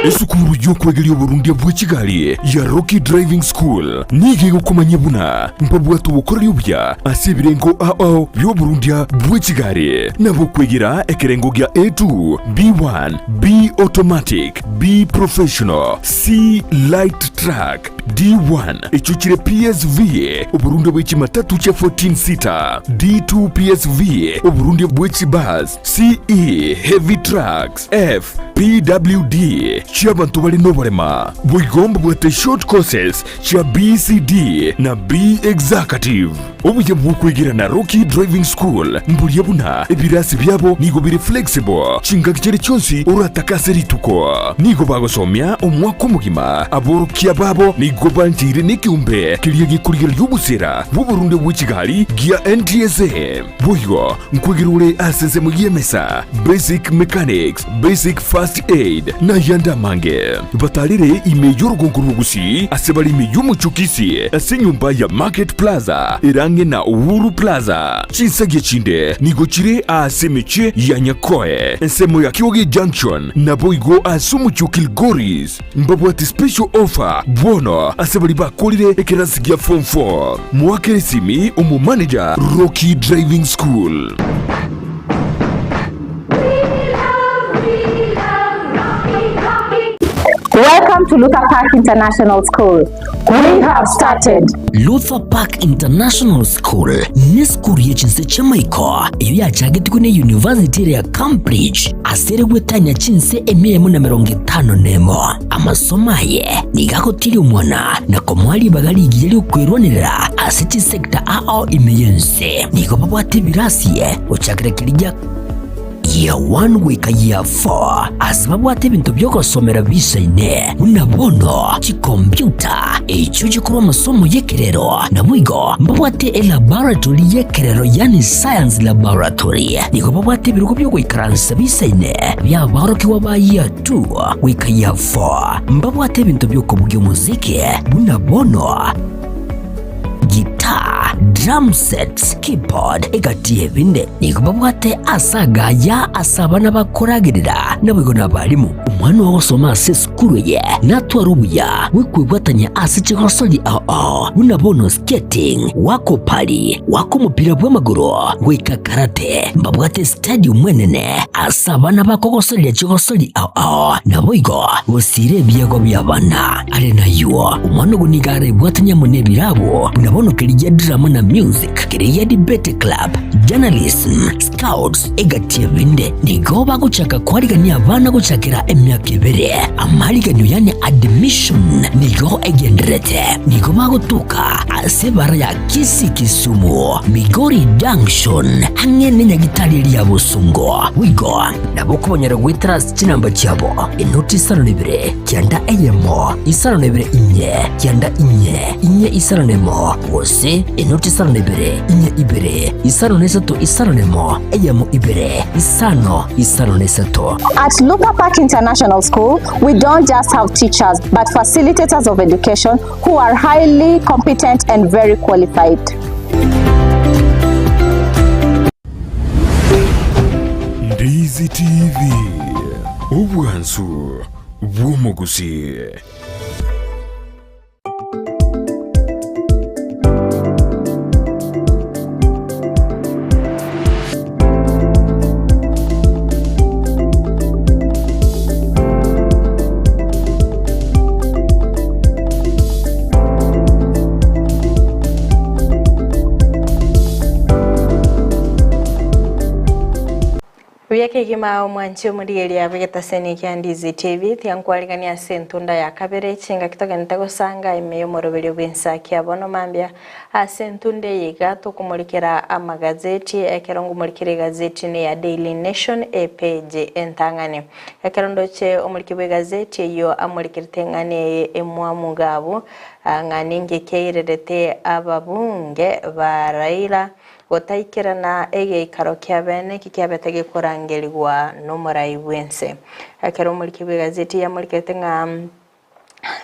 Speaker 1: Esukuru y'okwegeria oborundia bwe chigari ya Rocky Driving School nigo egokomanyia buna mbabwate obokoreri obuya ase ebirengo ao bi'oborundia bwe chigari, nabo okwegera ekerengo gia A2, B1, B automatic, B professional, C light truck. D1 echio chire PSV, oborundia bwe chimatatu chia 14 seater, D2 PSV, oborundia bwe chibus, CE, heavy trucks, F, PWD, chi'abanto bare noborema. Boigo mbabwate short courses chia BCD na B Executive. Obuya bw'okwegera na Rocky Driving School mboria buna ebirasi biabo nigo bire flexible chingaki chiria chionsi oratake ase rituko. Nigo bagosomia omwaka omogima. Aborokia babo nigo bancheire nekeombe keria gekorigereria obosera bw'oborunde bwe chigari gia NTSA. Boigo nkwegera ore ase ensemo y'emesa, basic mechanics, basic first aid, na ayande amange. Batarire ime y'orogongo rw'Ogusii ase bare ime y'omochie o Kisii ase enyomba ya Market Plaza ere ang'e na Uhuru Plaza. Chinsagia chinde nigo chire ase emechie ya Nyakoe, ensemo ya Kioge Junction, naboigo ase omochie o Kilgoris. Mbabwate special offer bono ase baria bakorire ekerasi gia form 4. Moakere esimi omomanager Rocky Driving School.
Speaker 2: Welcome to Luther Park International School. We have started.
Speaker 4: Luther Park International School nesukuru ye chinse chi'amaiko eyio yachagetigwe ne University ere ya Cambridge ase ere gwetania chinse emia emo na emerongo 51. Amasomo aye nigo agotiria omwana na komoa ribaga rigiya ri'okwerwanerera ase chisecta ao ime y'ense. Nigo babwate ebirasi gochakera keria gia Year 1 goika Year 4 ase babwate ebinto bi'ogosomera biisaine, buna bono chikompiuta, echio chikorwa amasomo y'ekerero, naboigo mbabwate elaboratory y'ekerero yaani science laboratory. Nigo babwate ebirogo bi'ogoikaransa biisaine bi'aborokigwa ba Year 2 goika Year 4. Mbabwate ebinto bi'okobugia omosiki buna bono guitar, drum sets, keyboard, egati y'ebinde. Nigo babwate ase agaya ase abana bakoragerera, naboigo nabarimu. Omwana ogosoma ase esukuru eye natware obuya bw'okwebwatania ase chigosori ao ao buna bono skating, goaka opari, goaka omopira bw'amagoro, goika karate. Mbabwate stadium enene ase abana bakogosoreria chigosori ao ao, naboigo gosiira ebiegwa bi'abana. Are nayio, omwana ogo nigo arebwatanie amo nebirabu buna bono keria drama na music, keria debate club, journalism, scouts, egati ebinde. Nigo bagochaka kwarigania abana gochakera emiaka ebere. Amariganio yani admission nigo egendererete. Nigo bagotoka ase ebara ya Kisii Kisumu, Migori Junction, ang'e nenyagitari eria ya Bosongo. Boigo nabo okobanyora goetera ase chinamba chiabo, enoti isano na ibere, kianda eyemo, isano na ibere inye, kianda inye, inye isano na emo, gose enoti isano na ibere, inye ibere, isano na isato isano na emo, eyemo ibere, isano, isano na isato.
Speaker 2: At Luther Park International School, we don't just have teachers, but facilitators of education who are highly competent and very qualified.
Speaker 1: Ndizi TV, obwansu bw'omogusi.
Speaker 3: Buya kegima omwanchi omorigereria bw'egetaseni kia Ndizi TV tiga nkwariganie ase entunda ya kabere chingaki togenete gosanga ime y'omoroberio bw'ensa kia bono mambia ase entunda eye iga tokomorikera amagazeti ekero ngomorikera egazeti ne ya Daily Nation epage entang'ani ekero ndoche omoriki bw'egazeti eyio amorikerete eng'ani eye emwamu gabu ng'a ninki keirerete ababunge ba Raila Gotaikerana egeikaro kia bene eki kiabete gekorangerigwa nomorai bw'ense. Ekero omoriki bw'egazeti yamorikete ng'a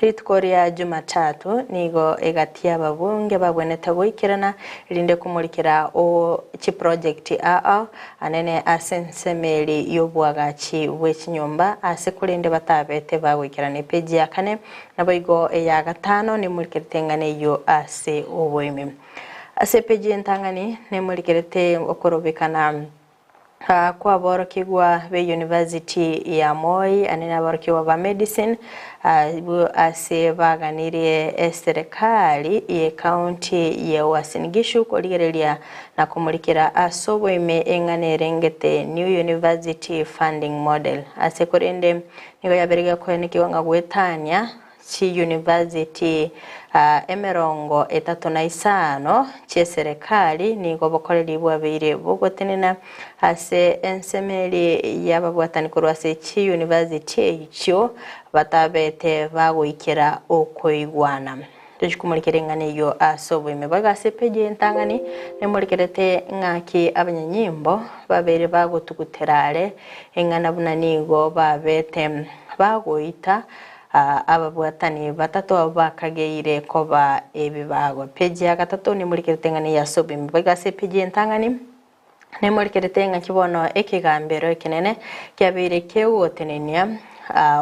Speaker 3: rituko ria Jumatatu nigo egati y'ababunge bagwenerete goikerana erinde komorikera o chiprojekti ao anene ase ensemo eri y'oboagachi bwe chinyomba ase korende batabete bagoikerana epeji ya kane naboigo eya gatano nemorikerete eng'ana eyio ase oboime. Ase epeji entang'ani nemorikerete okorobekana. Kwaborokigwa be University ya Moi ande naborokigwa ba medicine abwo ase baganirie eserekari ye county ya Uasin Gishu korigereria na komorikera ase oboime eng'ana erengete New University Funding Model ase korende nigo yabeire gekoenekigwa ng'a goetania Chiyunivasiti 35 chi'eserekari nigo obokoreri bwabeire bogotenena ase ensemo eria y'ababwatani korwa ase chiyunivasiti echio batabete bagoikera okoigwana. Tochi komorikera eng'ana eyio ase oboime. Boigo ase epeji entang'ani nemorikerete ng'aki abanyanyimbo babeire bagotugutera are eng'ana buna nigo babete bagoita Ababwatani batato abwo bakageire koba ebibago. Epeji ya gatato nemorikerete ng'a neya Sobimi. Boigo ase epeji entang'ani nemorikerete ng'aki bono ekegambero ekenene kiabeire kegotenenia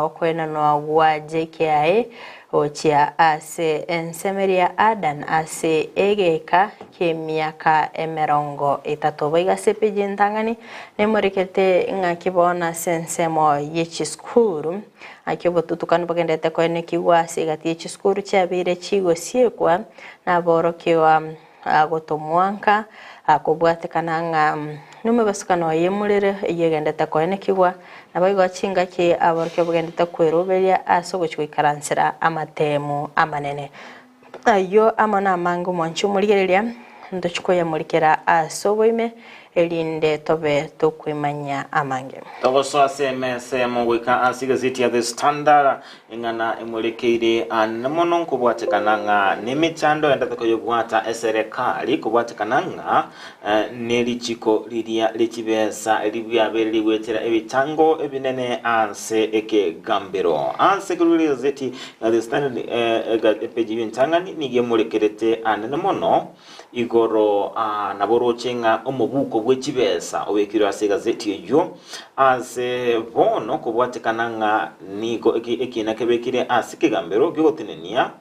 Speaker 3: okoenanwa gwa JKIA gochia ase ensemo eria ya Adan ase egeka ki'emiaka 30. Boigo ase epeji entang'ani nemorikerete ng'aki bono ase ensemo ye chisukuru Naki obotutukanu bogenderete koenekigwa ase egati ye chisukuru chiabeire chigosiekwa naborokigwa gotomwa nka kobwatekana ng'a nomobasukano oyemurere eyio egenderete koenekigwa, naboigo chingaki aborokigwa bogenderete kweroberia ase ogochia goikaransera amatemu amanene. Ayio amo namange omwanchi omorigereria, ntochie koyamorikera ase oboime, erinde tobe tokwemanyia amange.
Speaker 6: Togosoa ase emesa eyemo goika ase egazeti ya The Standard, eng'ana emorekeire anene mono nkobwatekana ng'a nemechando endete koyebwata eserekari kobwatekana ng'a nerichiko riria riechibesa riabeire rigoetera ebitango ebinene ase ekegambero. Ase ekerua ri'egazeti ya The Standard epeji y'entang'ani nigo emorekerete anene mono igoro nabo oroche ng'a omobuko bwe chibesa obekirwe ase egazeti eyio ase bono kobwatekana ng'a nigo ekiina kebekire ase ekegambero gi'ogotenenia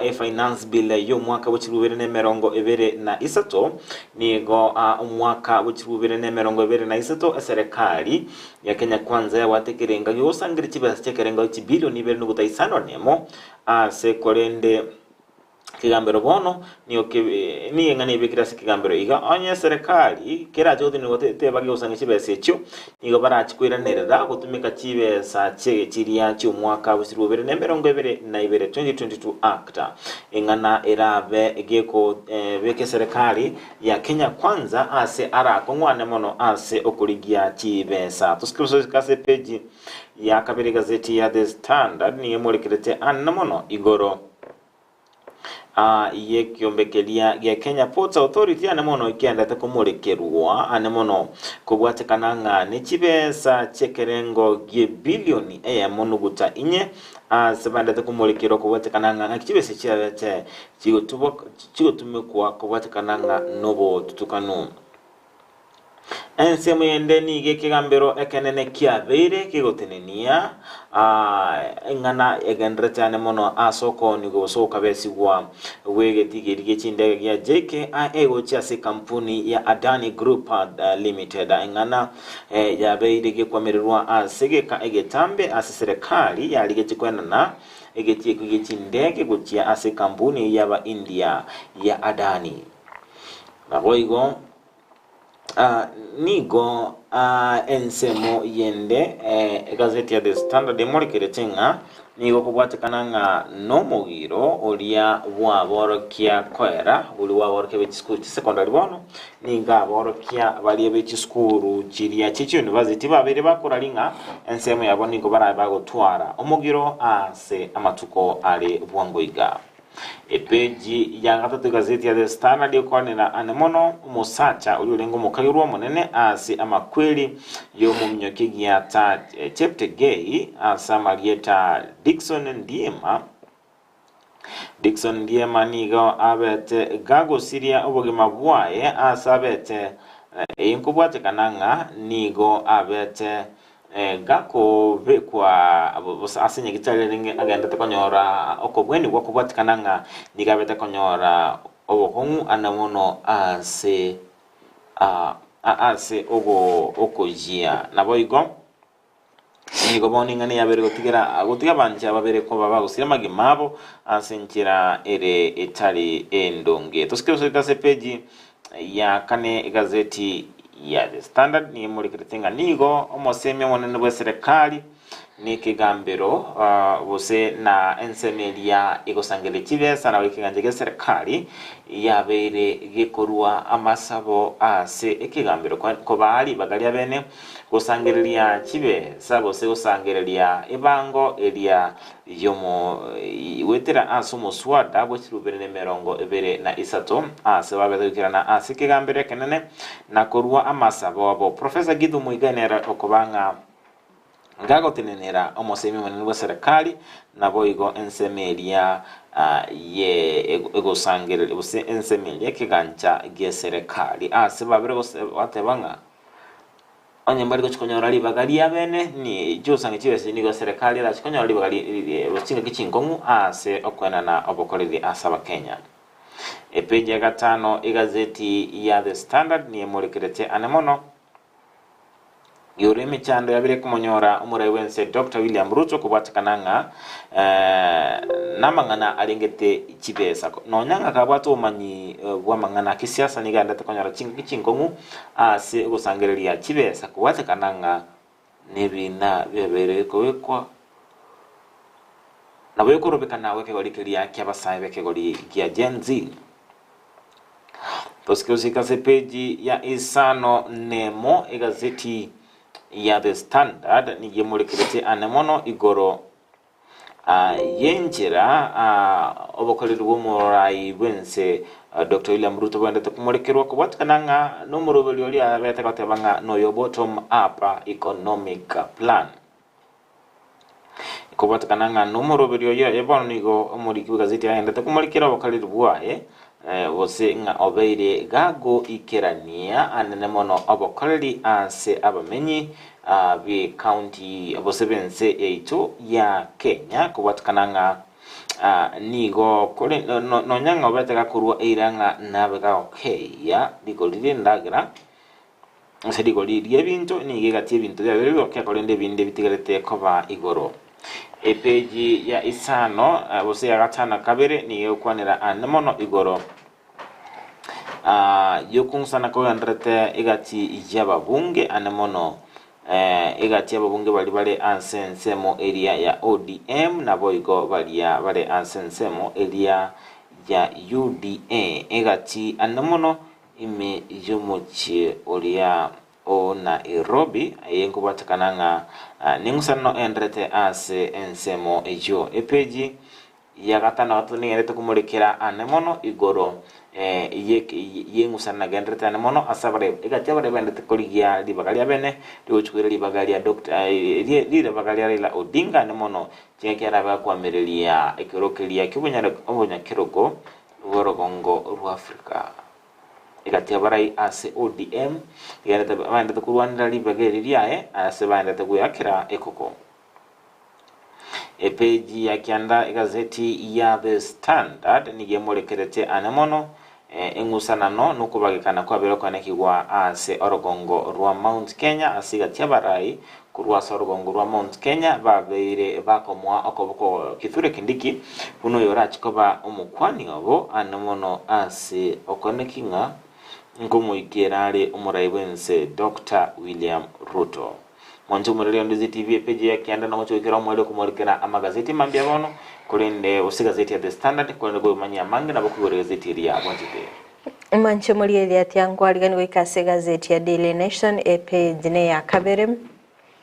Speaker 6: E-Finance Bill y'omwaka bwe chilifu bibere na emerongo ebere na isato nigo omwaka bwe chilifu bibere na emerongo ebere na isato eserekari ya Kenya Kwanza yabwate ekerenga gi'ogosangereria chibesa chi'ekerengo chibilioni ibere nuguta isano nemo ase korende ekegambero bono nigo nigo eng'ana ebekire ase ekegambero iga onye eserekari kerache gotenenigwa tebage gosangereria chibesa echio Nigo barache koiranerera gotumeka chibesa chiria chi'omwaka bw'esiribu bibere na emerongo ebere na ibere, 2022 Act. Eng'ana erabe gekobeka eserekari ya Kenya Kwanza ase arakong'wane mono ase okorigia chibesa. Tosikire ase epeji ya kabere egazeti ya The Standard nigo emorekerete anene mono igoro. Y'ekiombe keria gia Kenya Ports Authority ane mono ekiendete komorekerwa ane mono kobwatekana ng'a ne chibesa chi'ekerengo gi'ebilioni eyemo nuguta inye ase baendete komorekerwa kobwatekana ng'a ng'aki chibesa chiabete chigotumekwa kobwatekana ng'a nobotutukanu. Ensemo ende nigo ekegambero ekenene kiabeire kegotenenia eng'ana egendererete ane mono ase okoonigwa gose okobesigwa gw'egetigeri gie chindege gia JKIA gochia ase ekampuni ya Adani Group Limited. Eng'ana yabeire gekwamererwa ase egeka egetambe ase serekari yarigetie koenana egetiekio gie chindege gochia ase ekampuni eyio y'Abaindia ya Adani. Naboigo Nigo ensemo yende egazeti ya The Standard emorekerete ng'a nigo kobwatekana ng'a nomogiro oria bwaborokia koera oria bwaborokia be chisukuru chisekondari bono nigo aborokia baria be chisukuru chiria chie chiuniversity babeire bakorari ng'a ensemo yabo nigo barabe bagotwara omogiro ase amatuko are bwango iga. Epeji ya gatato egazeti ya The Standard ekwanera ane mono omosacha oria orenge omokagerwa omonene ase amakweri y'omominyoki egiata Cheptegei ase amarieta Dickson Ndiema. Dickson Ndiema nigo abete gagosiria obogima bwaye ase abete eye nkobwatekana ng'a nigo abete Gakobekwa bosa ase nyagetari erenge agenderete konyora okobwenigwa kobwatikana ng'a nigo abete konyora obokong'u ande mono ase. Ase okoyia. Naboigo nigo bono ing'ana yabeire gotigera gotiga abanche ababere koba bagosiria amagima abo ase enchera ere etari endonge. Tosike gosoika ase epeji ya kane egazeti ya The Standard nigo emorekerete ng'a nigo omosemi omonene bw'eserekari Nekegambero, gose na ensemo eria egosangereria chibesa nabo ekegancha gia serikali yabeire gekorua amasabo ase ekegambero kobaa ribaga ria bene gosangereria chibesa gose gosangereria ebango eria yomo goetera ase omoswada bwe chirubere na 23 ase babete goikerana ase ekegambero ekenene na korua amasabo abo. Professor Githu Muigai nere okoba ng'a Ngagotenenera omosemi omonene bw'eserekari, naboigo ensemo eria ye egosangereria, gose ensemo eria ekegancha gi'eserekari. Ase babere gose bateba ng'a onye mbari gochia konyora ribaga riabene, ni chigosangi chibesa nigo eserekari erache konyora ribaga gose chingaki chinkong'u ase okoenana obokoreri ase abakenya. Epeji ya gatano egazeti ya The Standard niemorekerete ane mono. Igoro y'emechando yabire komonyora omorai bw'ense Doctor William Ruto kobwatekana ng'a namang'ana arengete chibesa. Nonya ng'a kabwate obomanyi bw'amang'ana a kisiasa nigo aendete konyora chingaki chinkong'u ase ogosangereria chibesa kobwatekana ng'a nebina biabeire kobekwa nabo ekorobekana gw'ekegori keria ki'abasae b'ekegori kia Gen Z. Tosike gosika ase epeji ya isano nemo egazeti ya The Standard nigo emorekerete ane mono igoro y'enchera obokoreri bw'omorai bw'ense Dr. William Ruto bwendete komorekerwa kobwatikana ng'a nomoroberi oria abete goteba ng'a noyo bottom up economic plan. Kobwatekana ng'a nomoroberi oyo aye bono nigo omoriki bw'egazeti agendete komorikera obokareri bwaye, gose ng'a obeire gagoikerania anene mono obokoreri ase abamenyi b'ecounty gose b'ense yaito ya Kenya, kobwatekana ng'a nigo kore nonya ng'a obete gakorua eira ng'a nabe gagokeyia rigori ri'endagera. Ase rigori ri'ebinto nigo egati y'ebinto biabeire bigokia, korende ebinde bitigarete koba igoro. Epeji ya isano gose ya gatano na kabere nigo egokwanera ande mono igoro y'okong'usana kogendererete egati y'ababunge ande mono egati y'ababunge baria bare ase ensemo eria ya ODM naboigo baria bare ase ensemo eria ya UDA egati ande mono Ime y'omochie oria o Nairobi, eye nkobwatekana ng'a neng'usanano enderete ase ensemo eyio. Epeji ya gatano gatato nigo komorekera ane mono igoro y'eng'usanano nagenderete ane mono ase abare egati abare baendete korigia ribaga ria bene rigochia koira ribaga ria Doctor ribaga ria Raila Odinga ane mono chingaki arabe akoamereria ekero keria ki'obonyakerogo bw'orogongo rw'Africa. Egati abarai ase ODM egenderete baendete korwanera ribaga eri riaye ase baendete goeakera ekoko. Epeji ya kianda egazeti ya The Standard nigo emorekerete ane mono eng'usanano nokobagekana kwabeire okoenekigwa ase orogongo rwa Mount Kenya ase egati abarai Korwa ase orogongo rwa Mount Kenya babeire bakomoa okoboko Kithure Kindiki buna oyo orache koba omokwani obo ane mono ase okoeneki ng'a nkomoikera are omorai bwense Doctor William Ruto. Mwanche omoreri onde ZTV epeji ya kianda nogocha goikera omoerio okomorekera amagazeti mambia bono korende gose egazeti ya The Standard korende koyomanyia amange nabo okoigora egazeti eria bwanchete.
Speaker 3: Mwanche omorieria tiankwariganigwa goika ase egazeti ya Daily Nation epage neya kabere.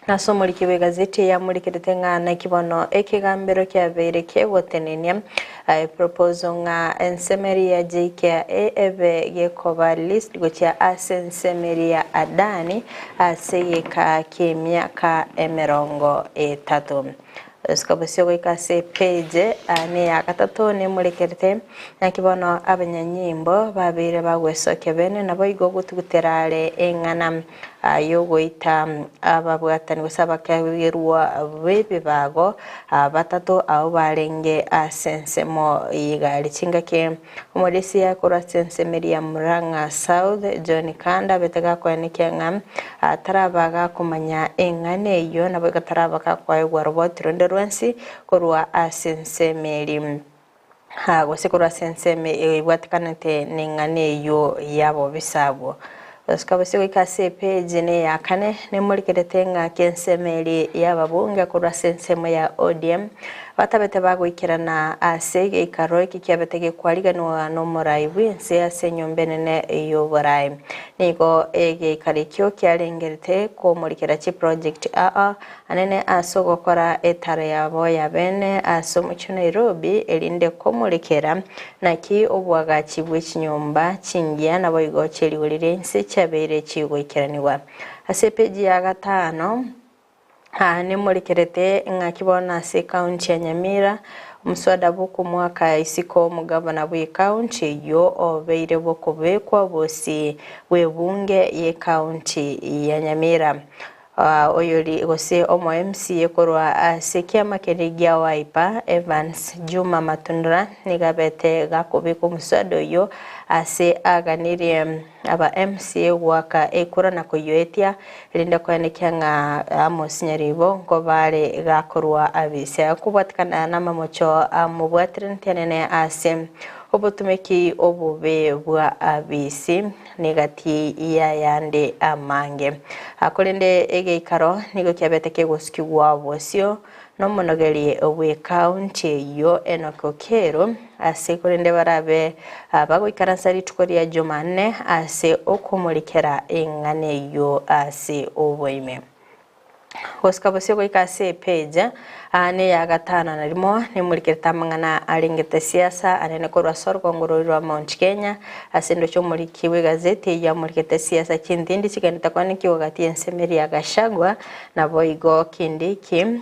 Speaker 3: Ase omoriki bw'egazeti eye amorikerete ng'a naki bono ekegambero kiabeire kegotenenia eproposal ng'a ensemo eria ya JKIA ebe gekoba leased gochia ase ensemo eria ya Adani ase egeka ki'emiaka emerongo etato. Osika bosio goika ase epage neya gatato nemorekerete, naki bono abanyanyimbo babeire bagwesokia bene, naboigo gotugutera are eng'ana. Yogoita ababwatani gose abakagerwa b'ebibago batato abwo barenge ase ensemo y'egari. Chingaki omorisia korwa ase ensemo eria ya Murang'a South, John Kanda abete gakoenekia ng'a taraba gakomanya eng'ana eyio naboigo taraba gakoegwa roboti ronde rwensi korwa ase ensemo eria. Gose korwa ase ensemo ebwatikanete neng'ana eyio y'abobisa abwo. Gosuka bosio goika ase epeji neya kane, nemorikerete ng'a k'ensemo eria y'ababunge korwa ase ensemo ya ODM batabete bagoikerana ase egeikaro eke kiabete gekwariganwa nomorai bw'ense ase enyomba enene y'oborai. Nigo egeikaro ekio kiarengerete komorikera chiproject aa Anene ase ogokora etaro yabo y'abene ase omochie o Nairobi, erinde komorekera naki oboagachi bwe chinyomba chingiya naboigo chierigori ri'ense chiabeire chigoikeranigwa. Ase epeji ya gatano, aa nemorekerete ng'aki bono ase ekaunti ya Nyamira, omoswada bw'okomoaka isiko omogabana bw'ekaunti eyio obeire bw'okobekwa obosi bw'ebunge y'ekaunti ya Nyamira. Oyori gose omo MCA korwa ase ekiama keria gia Wiper, Evans Juma Matundura nigo abete gakobeka omoswada oyio ase aganirie aba MCA goaka ekura na koyoetia erinde koenekia ng'a Amos Nyaribo nkobare gakorwa abisia. Kobwatikana namamocho amobwatiraneti anene ase obotumeki obobe bwa abisi. Negati y'ayande amange. Korende egeikaro nigo kiabete kegosukigwa bosio nomonogeri bw'ekaunti eyio Enock Okello, ase korende barabe bagoikaransa rituko ria Jumanne ase okomorikera eng'ana eyio ase oboime. Gosika bosio goika ase epeji aa neya gatano na rimo nemorikerete amang'ana arengete siasa anene korwa ase orogongo rori rwa Mount Kenya ase endoche omoriki bw'egazeti eyio amorikete siasa chintindi chigenderete koanekigwa gati y'ensemo eria ya Gachagua naboigo Kindiki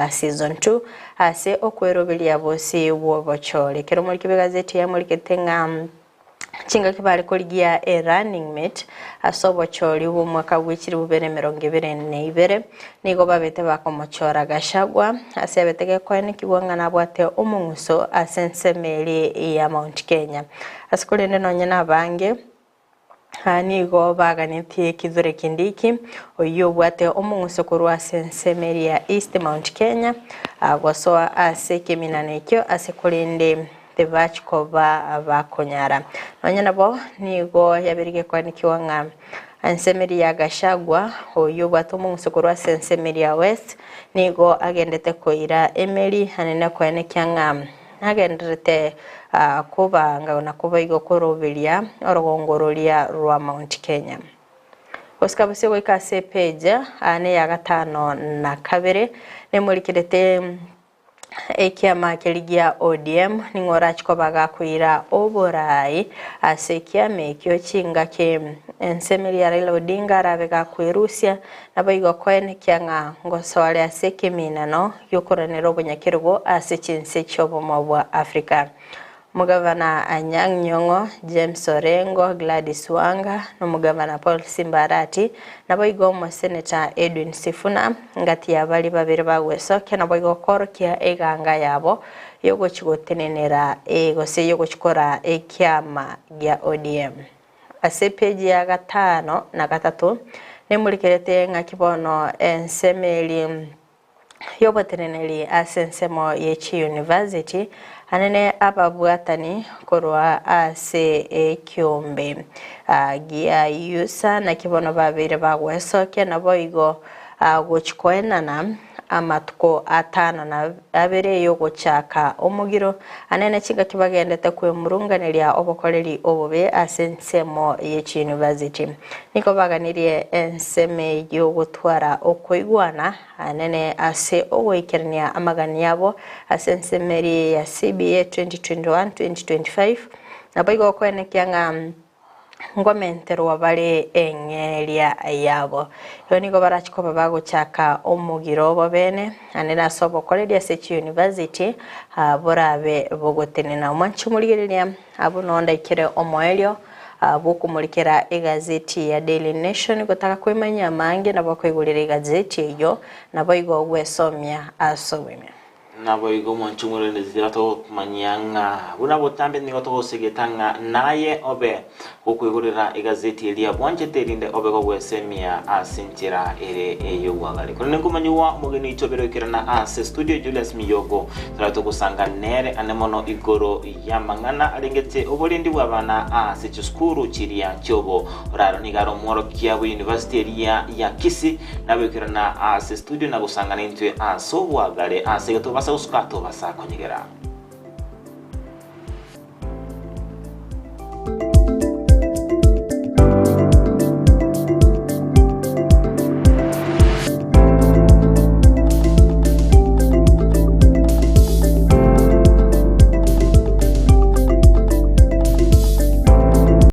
Speaker 3: season 2 ase okweroberia bosi bw'obochore. Ekero omoriki bw'egazeti eyio amorikete ng'a Chingaki bare korigia e running mate ase obochori bw'omwaka bwe chilifu bibere emerongo ebere na ibere, nigo babete bakomochora Gachagua ase abete gekoenekigwa ng'a nabwate omong'uso ase ensemo eria ya Mount Kenya. Ase korende nonye nabange Aa nigo baganetie Kithure Kindiki, oyio obwate omong'uso korwa ase ensemo eria ya East Mount Kenya, gosoa ase ekeminano ekio ase korende tibachi koba bakonyara. Nonya nabo nigo yabeire gekoanekigwa ng'a ensemo eria ya Gachagua, oyio obwate omong'uso korwa ase ensemo eria ya West, nigo agendete koira emeri anene koenekia ng'a Nagendererete kobanga na koboigo koroberia orogongo roria rwa Mount Kenya. Gosika bosio goika ase epeji neya gatano na kabere nemorikerete ekiama keria gia ODM ning'o orache koba gakoira oborai ase ekiama ekio chingaki ensemo eria ya Raila Odinga arabe gakwerusia naboigo koenekia ng'a ngosoare ase ekeminano gi'okoranera obonyakerogo ase chinse chi'obomo bwa Africa. Omogavana Anyang' Nyong'o, James Orengo, Gladys Wanga, na omogavana Paul Simba Arati, naboigo omoseneta Edwin Sifuna, ngati ya baria babere bagwesokia naboigo koorokia eganga yabo y'ogochi gotenenera gose y'ogochi koraa ekiama gia ODM. Ase epeji ya gatano na gatato nemorikerete ng'aki bono ensemo eria y'oboteneneri ase ensemo ye chiyunivasiti, anene ababwatani korwa ase ekiombe gia USA, naki bono babeire bagwesokia naboigo gochia koenana amatuko atano na abere y'ogochaka omogiro, anene chingaki bagendete kwemurunganeria obokoreri obobe ase ensemo ye chiyunivasiti. Nigo baganirie ensemo eyio gotwara okoigwana anene ase ogoikerania amagani abo ase ensemo eria ya CBA 2021-2025, naboigo okoenekia ng'a ngomenterwa bare eng'eria yabo. Igo nigo barache koba bagochaka omogiro obo bene, naende nase obokoreri ase chiyunivasiti borabe bogotenena. Omwanche omorigereria, abwo noo ndaikere omoerio. Bwokomorikera egazeti ya Daily Nation gotaka kwemanyia amange nabo okoigorera egazeti eyio naboigo ogwesomia ase obwime.
Speaker 6: Naboigo omwanche omorende tiga tokomanyia ng'a buna botambe nigo togosegeta ng'a naye obe gokoigorera egazeti eria bwanchete erinde obe gogwesemia ase enchera ere ey'obwagare. Korende nkomanyigwa omogeni oito obere oikerana ase studio Julius Miyogo tore togosanga nere ane mono igoro y'amang'ana arengete oborendi bw'abana ase chisukuru chiria chiobo oraro nigo are omworokia bwe university eria ya Kisii Nabekerana ase studio na gosangana intwe ase obwagare ase iga tobasa gosuka tobasa konyegera.